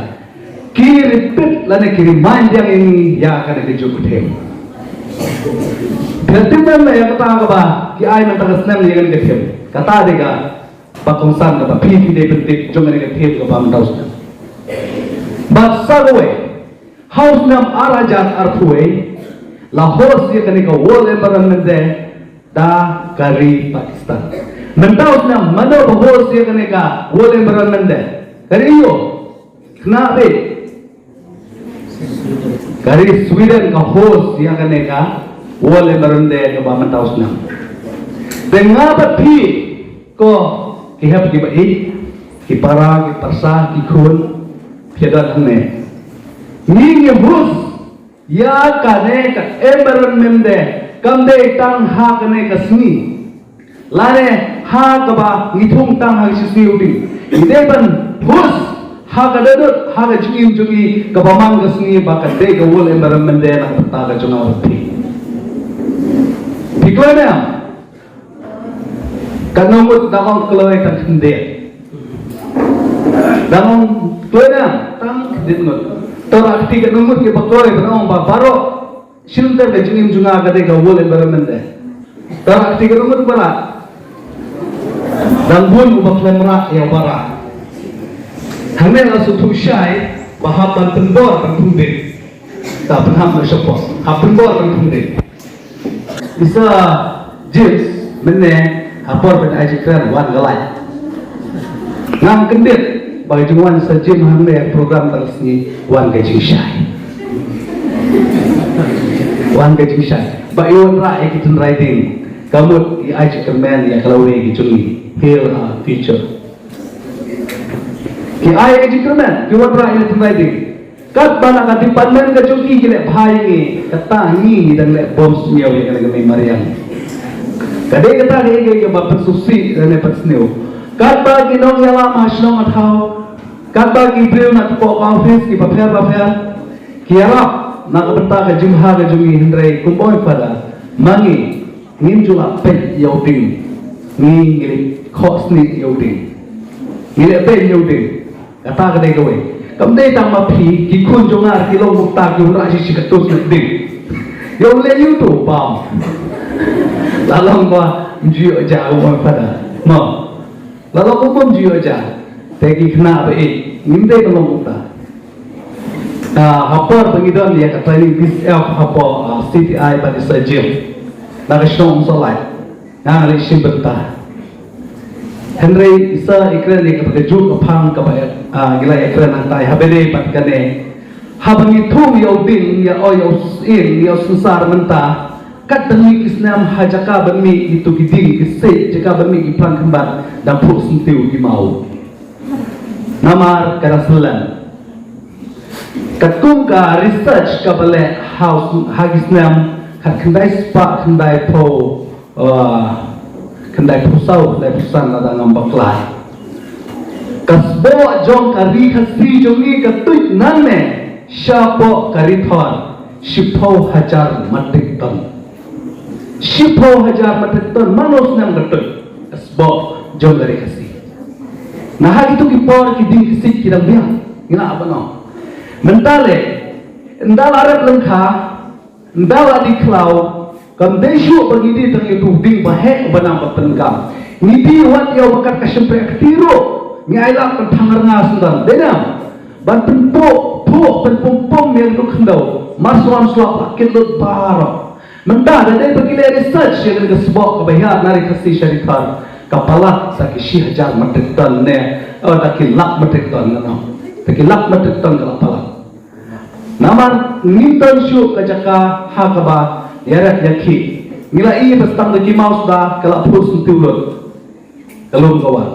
Ki repeat lane ki remind ïa ngi ïa kane kajuh ka theme. Phi la tip ne em ïa kata kaba ki ai mynta ka snem ïa kane ka theme? Kata dei kaba kongsan kaba phi phi dei pyntip jong kane ka theme kaba mynta u snem. Bad sa kawei, ha u snem ar hajar arphew wei la host ïa kane ka World Environment Day da ka ri Pakistan. Mynta u snem mano ba host ïa kane ka World Environment Day? Ka ri ïoh khynnah beit. Ka ri Sweden ka host ïa kane ka World Environment Day kaba mynta u snem. Te nga bad phi ko ki hep ki ba ïeit, ki para, ki pyrsa, ki khun, phi don hangne. Ngi ngi host ïa kane ka Environment Day, kam dei tang ha kane ka sngi. Lane ha kaba ngi thung tang ha ka shisngi u ding. Ngi dei ban host ha ka dohnud, ha ka jingim jong ngi kaba man ka sngi ba ka dei ka World Environment Day na ka bynta ka jong nga bad phi. Phi kloi ne em? Katno ngut dang ong kloi tang khyndiat? Dang ong kloi ne em? Tang khyndiat ngut. To rah kti katno ngut kiba kloi ban ong ba baroh shilynter ka jingim jong nga ka dei ka World Environment Day. To rah kti katno ngut ba rah? Dang bun uba khlem rah ïa uba rah. Hangne la sngewthuh shai ba hap ban pynbor ban pynbit. Ka pynhap na shapoh. Hap pynbor ban pynbit. I Sir James mynne ha por ban ai jingkren wan ka light. Ngam kyndit ba ka jingwan Sir James hangne ha program tang sngi wan ka jingshai. Wan ka jingshai. Ba i wanrah ïa ki tynrai ding. Ka mut i ai jingkyrmen ïa ka lawei ki jong ngi. Heal our future. Ki ai ïa ka jingkyrmen, ki wanrah ïa ka tynrai ding. Katba na ka department ka jong ki ki leh bha ïa ngi, kata ngi ngi dang leh bom sniew ïa kane ka mei mariang. Ka dei kata ka ïa kaba pynsngewsih lane pynsniew. Katba ki nongïalam ha shnong ha thaw, katba ki briew na kpoh ka office kiba pher ba pher, ki ïarap na ka bynta ka jingbha ka jong ngi, hynrei kum ong i Father, ma ngi ngim ju lah peit ïa u ding. Ngi ngi leh khohsniew ïa u ding. Ngi leh peit ïa u ding. Kata ka dei kawei. Kam dei tang ma phi, ki khun jong nga ki long kumta, ki wanrah shi shi katus na ding. Ïa u leh ïa u to bam. La long ba ym ju ïoh ja u wan pada. Mo. La long ba ym ju ïoh ja. Te ki khynnah ba ïeit, ngim dei ban long kumta. Ah, ha por ba ngi don ïa ka training B S F hapoh, ah, C T I bad i Sir James na ka shnong Umsohlait. Nga la shim bynta. Hynrei i Sir i kren ïa kaba kajuh ka phang kaba, ah, ngi la ïa kren hangtai, haba ïadei bad kane. Haba ngi thung ïa u ding, ïa u, ïa u sying, ïa u synsar mynta, kat ban mih ki snem ha jaka ban mih kito ki ding ki siej, jaka ban mih ki plang khynbat, dang phuh syntiew ki maw. Namar ka dang syllen. Katkum ka research kaba leh ha u sn-, ha ki snem khatkhyndai spah khyndai phew, ah, khyndai phew saw, khyndai phew san lada ngam bakla. Ka sboh jong ka ri Khasi jong ngi ka tuid nangne shapoh ka ri Thor shiphew hajar metric ton. Shiphew hajar metric ton, mano snem ka tuid ka sboh jong ka ri Khasi. Na ha kito ki por ki ding ki siej ki dang biang, ngi la ban ong. Mynta le, ynda la rep lyngkha, ynda la dih khlaw, Kam dei shuh ba ngi die tang ïa utu u dieng ba heh uba nang ba pyndonkam. Ngi die wat ïa uba kat ka shympriahkti ruh. Ngi ailad ban thang rnga syndon. Dei ne em? Ban pynphuh, phuh, pynpum pum ïa ka khyndew. Mar shuwa shuwa la kit lut baroh. Mynta da dei ba ki leh research ïa kane ka sboh kaba hiar na Ri Khasi sha Ri Thar, ka palat sa ki shi hajar metric ton ne, oh, da ki lak metric ton, no, no. Da ki lak metric ton ka la palat. Namar ngim don shuh ka jaka ha kaba ïaret ïakhih. Ngi la ïohi ba tang da ki maw suda ka la phuh syntiew lut. Ka lum ka wah.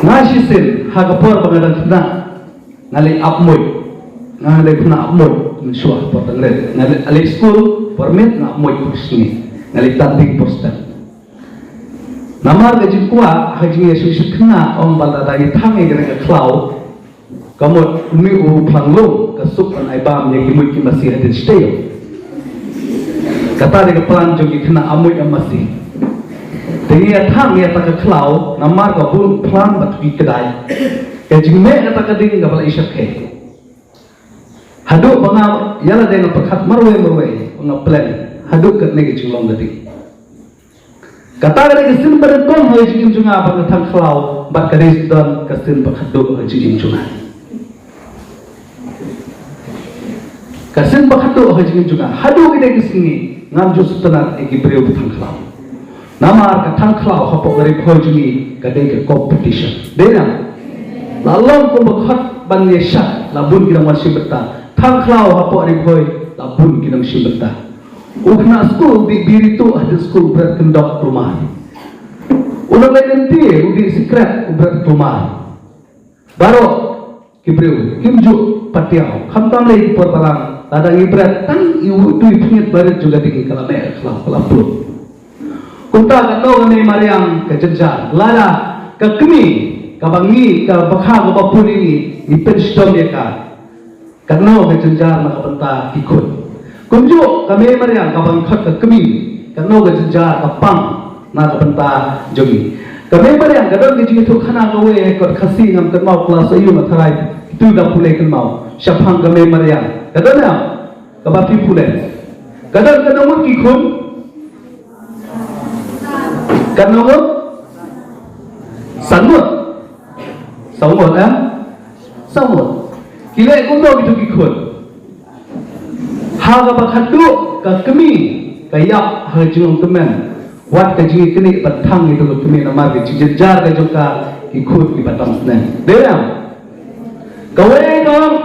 Nga shisien ha ka por ba nga dang khynnah, nga leit ap muid. Nga leit khynnah ap muid mynshuwa por dang rit. Nga leit, leit skul por miet, nga ap muid por sngi. Nga leit tanding por step. Namar ka jingkwah ha ka jingïasuk suk khynnah, ong ba lada ngi thang ïa kane ka khlaw, ka mut une u phlang lum ka suk ban ai bam ïa ki muid ki masi hadien shatei. Kata dei ka plan jong ki khynnah, ap muid ap masi. Te ngi ïa thang ïa kata ka khlaw namar ka bun phlang bad ki kdai. Ka jingmeh kata ka ding kaba la i shyrkhei. Haduh ba nga ïa lade nga pyrkhat marwei marwei, ba nga plan haduh katne ka jinglong ka ding. Kata ka dei ka sien ba nyngkong ha ka jingim jong nga ba nga thang khlaw, bad ka dei don ka sien ba khatduh ha ka jingim jong nga. Ka sien ba khatduh ha ka jingim jong nga. Haduh kine ki sngi ngam ju sngewtynnat ïa ki briew ba thang khlaw. Namar ka thang khlaw hapoh ka Ri Bhoi jong ngi ka dei ka competition. Dei ne em? La long kumba khot ban ïa shad, la bun ki nongwan shim bynta. Thang khlaw hapoh Ri Bhoi, la bun ki nongshim bynta. U khynnah skul u dih biri tuh hadien skul, u bret kyndok kulmar. U nongleit lynti u dih sikret, u bret kulmar. Baroh ki briew kim ju patiaw. Khamtam lei ki por balang, lada ngi bret tang i u tui pynït barit jong ka ding, ka la meh ka khlaw, ka la plut. Kumta katno ka mei mariang ka jynjar. Lada ka kmie kaba ngi, kaba kha kaba pun ïa ngi, ngi pynshitom ïa ka. Katno ka jynjar na ka bynta ki khun. Kumjuh ka mei mariang kaba ngi khot ka kmie, katno ka jynjar ka pang na ka bynta jong ngi. Ka mei mariang ka don ka jingïathuhkhana kawei ha kot Khasi, ngam kynmaw klas aiu, nga tharai kito da pule kynmaw shaphang ka mei mariang. Ka don ïa kaba phi pule. Ka don katno ngut ki khun? Katno ngut? San ngut. Saw ngut, eh? Saw ngut. Ki leh kumno kito ki khun? Ha kaba khatduh ka kmie ka ïap ha ka jinglong tymmen. Wat ka jingïaknieh ban thang ïa ka kmie namar ka jingjynjar ka jong ka, ki khun kiba tam snem. Dei ne em? Kawei ka ong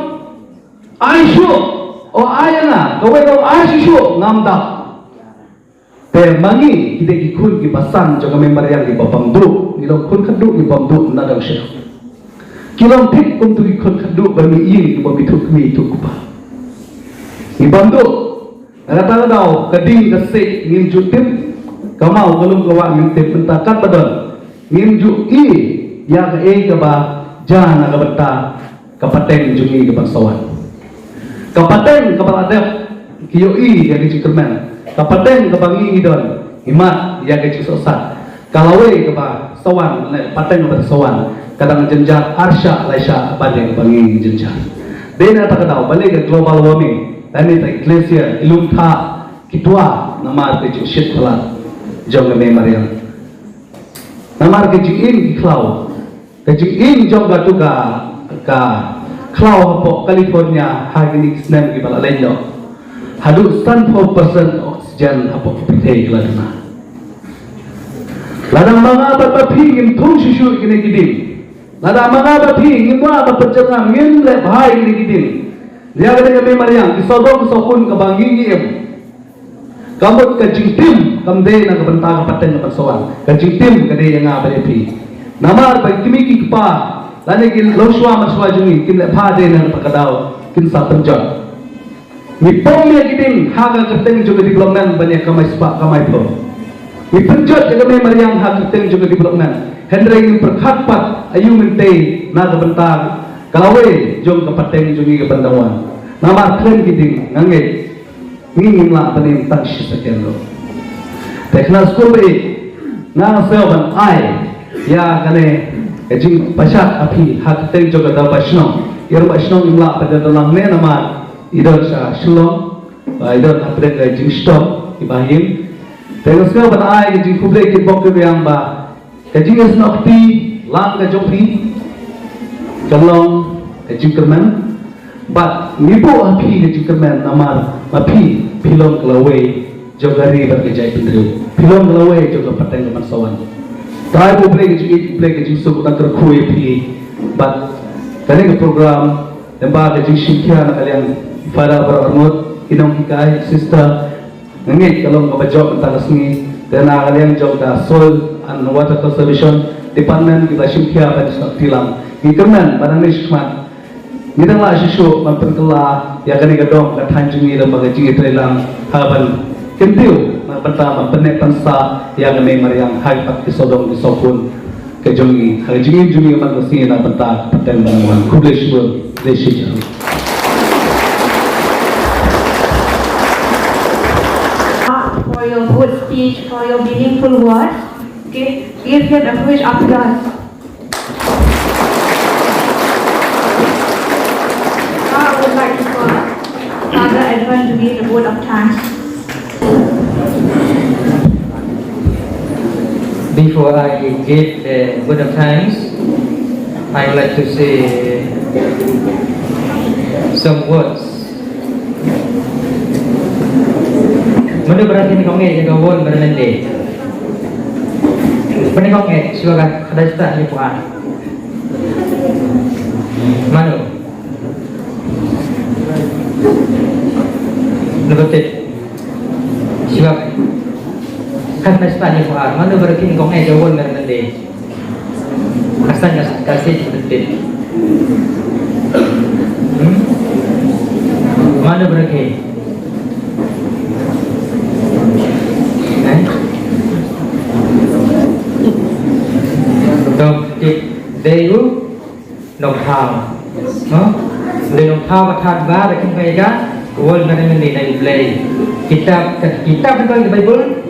ai shuh, o ai ïa nga, kawei ka ong ai shuh shuh, ngam dap. Te ma ngi ki dei ki khun kiba san jong ka mei mariang kiba bam duh, ngi long khun khatduh ngi bam duh na dang shisha. Ki long thik kum tu ki khun khatduh ba ngi ïeng kiba ngi thuh kmie thuh kpa. Ngi bam duh, na kata ka daw ka ding ka siej ngim ju tip, ka maw ka lum ka wah ngim tip, mynta katba don ngim ju i ïa kaei kaba jia na ka bynta ka pateng jong ngi kaban sa wan. Ka pateng kaba la dep ki ïohi ïa ka jingkyrmen. Ka pateng kaba ngi ngi don, ngi mad ïa ka jingsohsat. Ka lawei kaba sa wan, ne pateng kaba sa wan, ka dang jynjar arshah laishah ban ïa kaba ngi ngi jynjar. Dei na kata ka daw balei ka global warming, lane ta glacier, i lum thah, ki twa namar ka jingshit palat jong ka mei mariang. Namar ka jingim ki khlaw. Ka jingim jong katu ka, ka khlaw hapoh California ha kine ki snem kiba la leit noh. Haduh sanphew percent oxygen hapoh ka pyrthei ka la duna. Lada ma nga bad ma phi ngim thung shuh shuh kine ki ding. Lada ma nga bad ma phi ngim wad ban pynjynjar, ngim leh bha ïa kine ki ding. Ïa kane ka mei mariang, ki sawdong ki sawkun kaba ngi ngi im. Ka mut ka jingtim kam dei na ka bynta ka pateng kaban sa wan. Ka jingtim ka dei ïa nga bad ïa phi. Namar ba ki kmie ki kpa lane ki longshuwa manshuwa jong ngi kim leh bha, dei na kata ka daw kin sa pynjot. Ngi pom ïa ki ding ha ka kyrteng jong ka development ban ïa kamai spah kamai phew. Ngi pynjot ïa ka mei mariang ha ka kyrteng jong ka development. Hynrei ngim pyrkhat pat aiu mynta na ka bynta ka lawei jong ka pateng jong ngi kaban dang wan. Namar khlem ki ding nga ngeit ngi ngim lah ban im tang shi second ruh. Te khynnah skul ba ïeit, nga sngew ban ai ïa kane ka jingpashat ha phi ha ka kyrteng jong ka dorbar shnong. Ïa dorbar shnong im lah ban ïa dang lang ne namar i don sha Shillong. Ba i don hapdeng ka jingshitom iba ha ïing. Te nga sngew ban ai ka jingkhublei kitbok kitrwiang ba ka jingïasnoh kti lang ka jong phi kan long ka jingkyrmen. Bad ngi buh ha phi ka jingkyrmen namar ma phi phi long ka lawei jong ka ri bad ka jaitbynriew. Phi long ka lawei jong ka pateng ka ban sa wan. Trai buh Blei ka jingïeit, Blei ka jingsuk, u dang kyrkhu ïa phi. Bad kane ka program, lyngba ka jingshim khia na ka liang Father Barnard, i nonghikai, sister, nga ngeit ka long kaba jop mynta ka sngi. Te na ka liang jong ka Soil and Water Conservation Department kiba shim khia ban snoh kti lang. Ngi kyrmen ba nangne shakhmat ngi dang lah shisha ban pynkylla ïa kane ka dong ka thaiñ jong ngi lyngba ka jingïatreilang ha ban kyntiew na ka bynta ban pynneh pynsah ïa kane mariang ha ki pat ki sawdong ki sawkun ka jong ngi ha ka jingim jong ngi man ka sngi na ka bynta ka pateng ba ngi wan. Khublei shibun, khublei shibun. For your good speech, for your meaningful words. Okay, give him a huge applause. Now I would like to call Father Edmund to give a vote of thanks. Before I give the vote of thanks, I would like to say some words. Mano ba rakhe kane ka ong eh ka World Environment Day? Mano ba ong eh shuwa ka khyndai spah hynñiew phew ar? Mano? Naba tip. Shuwa ka khyndai spah hynñiew phew ar. Mano ba rakhe kane ka ong eh ka World Environment Day? Ka saiñ ka, ka saiñ ka tip. Hmm? Mano ba rakhe? Eh? Dei u nongthaw. No? Dei u nongthaw ba thad ba rakhe ïa ka World Environment Day na U Blei. Kitab, ka kitab ka Baibl.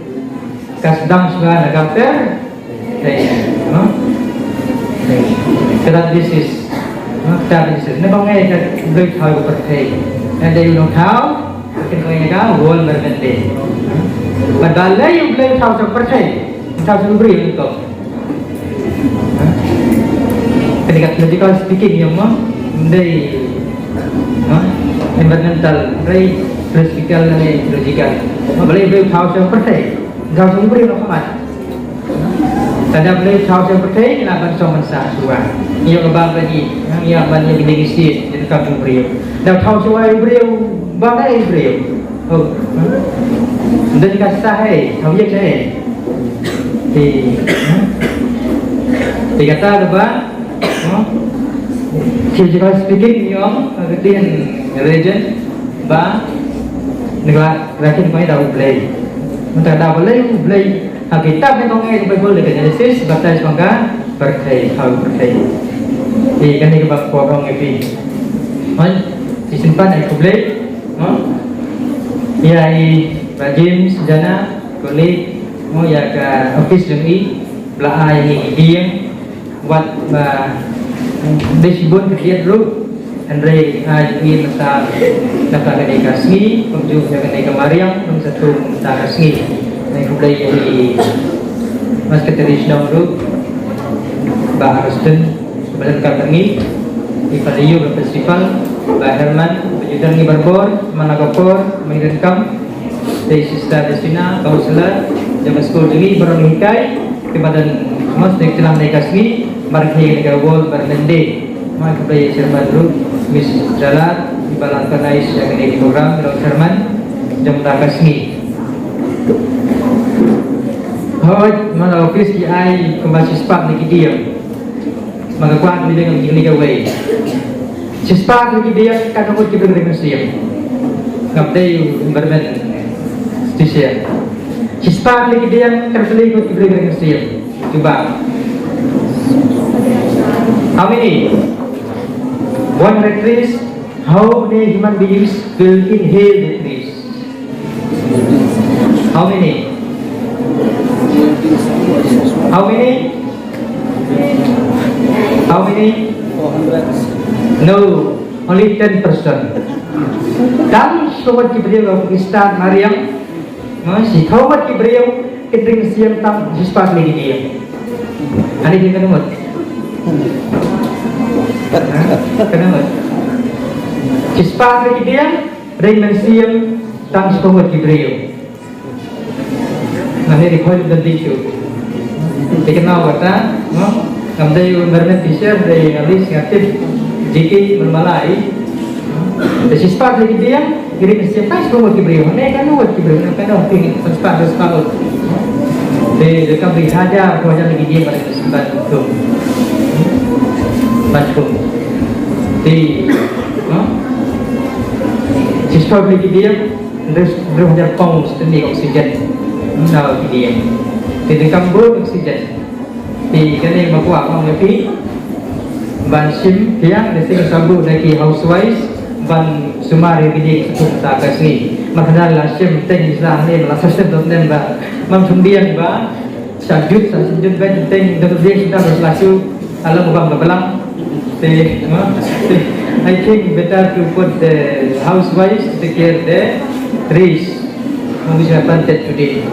Ka sdang shuwa na ka pyrthei, no? Ka dang Genesis, no? Ka dang Genesis. Naba ong eh ka Blei u thaw ïa ka pyrthei. Naba dei u nongthaw, ka ong eh ka World Environment Day. Bad balei U Blei u thaw shuwa ka pyrthei? U thaw shuwa u briew u thaw. Kane ka theological speaking ïa mo, ym dei, no? Environmental, ym dei philosophical ne theological. Balei U Blei u thaw shuwa ka pyrthei? Nga sngewbha ïa u khmat. Lada U Blei u thaw shuwa ka pyrthei, ngi lah ban song ban sah shuwa. Ngi ïoh ban ïa, ngi ïoh ban ïa kine ki sien, ïa ka bun briew. Lada u thaw shuwa u briew, ba dei u briew. Oh. Ym don ka sah ei, thaw ïa ka ei. Te, te kata ka ba, no? Theological speaking, ïa, ka ktien religion, ba, ngi la rakhe ïa ka da U Blei. Mynta da U Blei, U Blei, ha kitab ne ka ong eh ka Baibl, ka Genesis, ba thad shuwa ka pyrthei, thaw pyrthei. Te kane kaba nga kwah ban ong ïa phi. Hooid, shisien pat ai khublei, no? Ïa i Bah James Jana, colleague, no, ïa ka office jong i, ba la ai ïa ngi ki dieng, wat ba dei shibun ki dieng ruh, hynrei ai ïa ngi mynta, mynta kane ka sngi, kumjuh ïa kane ka mariang, kumjuh mynta ka sngi. Ngi khublei ïa i Mas Secretary Shnong ruh, Bah Rustin, ba la ryngkat bad ngi, i Father Yu, Principal, Bah Herman, ba ju don ngi barabor man la ka por, mynta kam, dei Sister Justina, Counselor jong ka skul jong ngi, baroh ngi hikai, kiba don mos dei klam dei ka sngi, ba rakhe ïa ka World Environment Day. Ngi khublei ïa i Chairman ruh, Miss Jalar, iba la organize ïa kane ka program, ïa i Chairman jong ka sngi. Hooid, man la office ki ai kumba shispah tylli ki dieng. Ba nga kwah ban ong ïa kane kawei. Shispah tylli ki dieng kat ka mut ki briew ka ri Mynsiem. Ngam dei u environment officer. Shispah tylli ki dieng kat ka mut ki briew ka ri Mynsiem. Cuba. How many? One hundred trees. How many human beings will inhale the trees? How many? How many? How many? No, only ten percent. Tang Shiphew ngut ki briew, ki stad Mariam. No, shiphew ngut ki briew, ki ring mynsiem tang shispah tylli ki dieng. Ani ki kane ngut. Ha? Kane ngut. Shispah tylli ki dieng, ring mynsiem tang shiphew ngut ki briew. Nga hei ri khoi da di chu. Te kynmaw kata, no? Ngam dei u environment teacher, dei at least nga tip J K Marmalai. Te shispah tylli ki dieng, ki ring mynsiem tang shiphew ngut ki briew. Ne kano wat ki briew, ne kano ki shispah, shispah ngut. Te da kam ri hajar, hajar tylli ki dieng, ba shispah ngut. Ba ngut. Te, no? Shispah tylli ki dieng, Hynriew, hynriew hajar pounds tang ïa ka oxygen. Ynda ki dieng. Te dei kam bun oxygen. Te kane ma kwah ong ïa phi ban shim pyrshang da shisien sa buh da ki housewives ban sumar ïa ki dieng sha ka sngi. Ma kane la shim teng sa ne la sa shim dot nem ba mam shim dieng ba Sa jut, sa jut ben teng, dot dieng sha ka sla shu, alam bam ka balang. Te, no? Te, I think better to put the housewives to take care the trees. Which are planted today.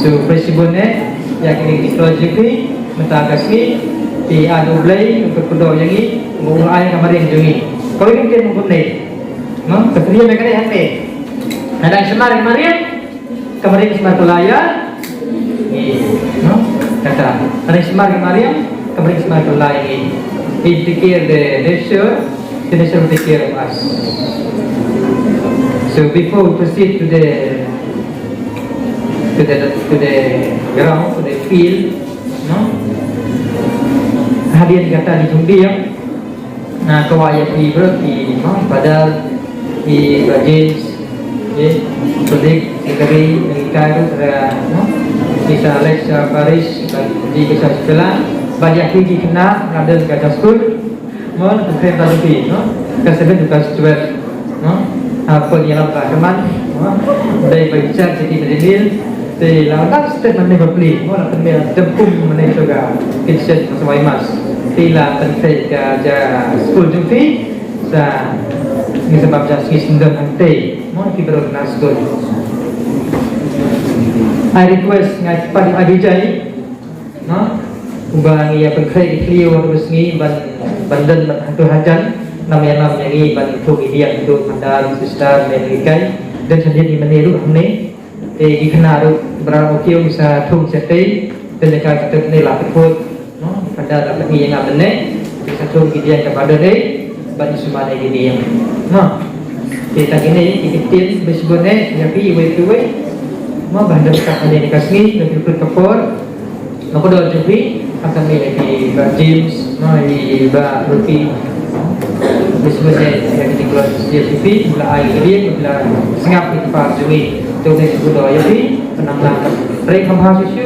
So, festival ne, ïa kine ki technology ki, mynta ka sngi, te ïa U Blei, u kyrkhu ïa ngi, u ai ka mariang jong ngi. Kawei ka ktien kumne. No? Ka ktien ka ne hangne. Ka dang sumar ka mariang, Ka mariang sumar kylla ïa ngi, no? Kata. Ka mariang sumar ka mariang, ka mariang sumar kylla ïa ngi. If we take care the nature, the nature will take care of us. So before we proceed to the, to the, to the ground, to the field, no? Hadien kata di jumbi ïa Nga kwah ïa phi baroh ki, no, Father, ki Bah James, ki Sadiq, ki Kari, ki Kairu, no, ki Sir Alex, Sir Parish, ki Sir Sipela, bad ïa phi ki khynnah, nga don ka school, no, ka kren ta phi, no, ka seven to class twelve. No? Ha, pynïalam ka kyrman, no? Dei ba jia jiti na dei mil. Te la dang step mane ba pli, no? La pynmih dep kum mane to ka kitchen ma sawai mas. Te la pyntrei ka ja school jong phi. Sa ngi sa bam ja sngi sendon hangtei. No? Ki baroh na school. I request ngai pat Adi Jai. No? Kumba ngi ïa pynkhraw ki khlieh wan ka sngi ban, ban don ban hato hajan. Nam ïa nam ïa ngi ban thung ïa diang tu, Father, Sister, men ngi kai. Don sa diang ngi mane ruh hangne. Te ngi kena ruh bra mo kiew ngi sa thung sa tei. Te ngi kai kita ne la pynkhot. No? Father la ngi ïa nga mane. Ngi sa thung ïa diang ka ba don ne. Ban sumane ïa diang. No? Te tang ine ki ktien ba sibun ne ïa phi iwei pa iwei. Mo ban don ka hane ka sngi, ka phi ka por. Nako dor jong phi, kata ngi ïa ki Bah James, no, ïa Bah Ruki. Bismillah, ïa ki diklo ïa phi, la ai ïa ki, la sngap ki kpa jong ngi. To ngi shu dor ïa phi, penang lang. Rei kham ha shu shu,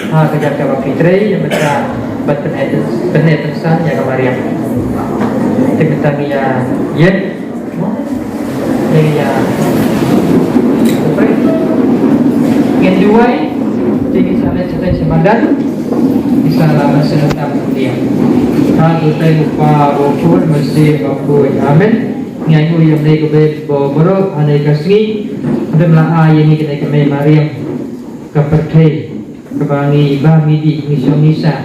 ha ka jaka ba phi trei, ïa bynta, bad pynheh, pynheh pynsan, ïa ka mariang. Te mynta ngi ïa, ïa. Ïa, ïa. Ngin duwai, te ngi sa leit sha tei sha madan, ngi sa la ban sngewthuh ïa. Ha, ha u tei u Kpa, u Khun, u Mynsiem Bakhuid. Amen. Ngi ainguh ïa phi ko baroh, baroh, ha kane ka sngi, phi la ai ïa ngi kane ka mei mariang, ka pyrthei, kaba ngi bam ngi dih, ngi shong ngi sah.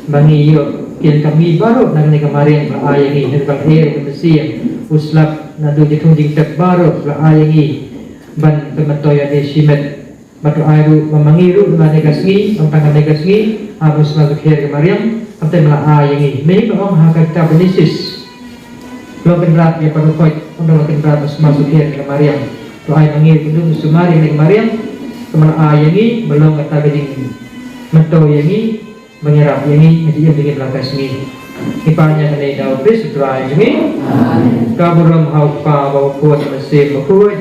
Ba ngi ïoh, ki longkmie baroh na kane ka mariang ba la ai ïa ngi, ha ka kyrteng u Mynsiem, u slap naduh jingthung jingtep baroh ba la ai ïa ngi, ban pynmyntoi ïa ngi shimet, bad to ai ruh, ba ma ngi ruh, na kane ka sngi, tang kane ka sngi, ha u sma sukher ka mariang, kata ba la ai ïa ngi. Mei ba ong ha ka kitab Genesis, long kynrad ïa baroh khoit, ong long kynrad u sma sukher ka mariang. To ai ma ngi ruh, sumar ïa kane ka mariang, kaba la ai ïa ngi, ba long kata ka jingmyntoi ïa ngi, Ba ngi rap ïa ngi, ngi ïa ngi la ka sngi. Ngi pan ïa kane da u Khrist u Trai jong ngi. Ka burom ha u Kpa bad u Khun bad u Mynsiem Bakhuid.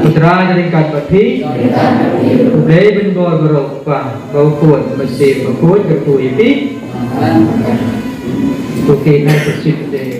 U Trai un ryngkat bad phi. U Blei ban bor baroh u Kpa bad u Khun bad u Mynsiem Bakhuid, kyrkhu ïa phi. Okay, now proceed to the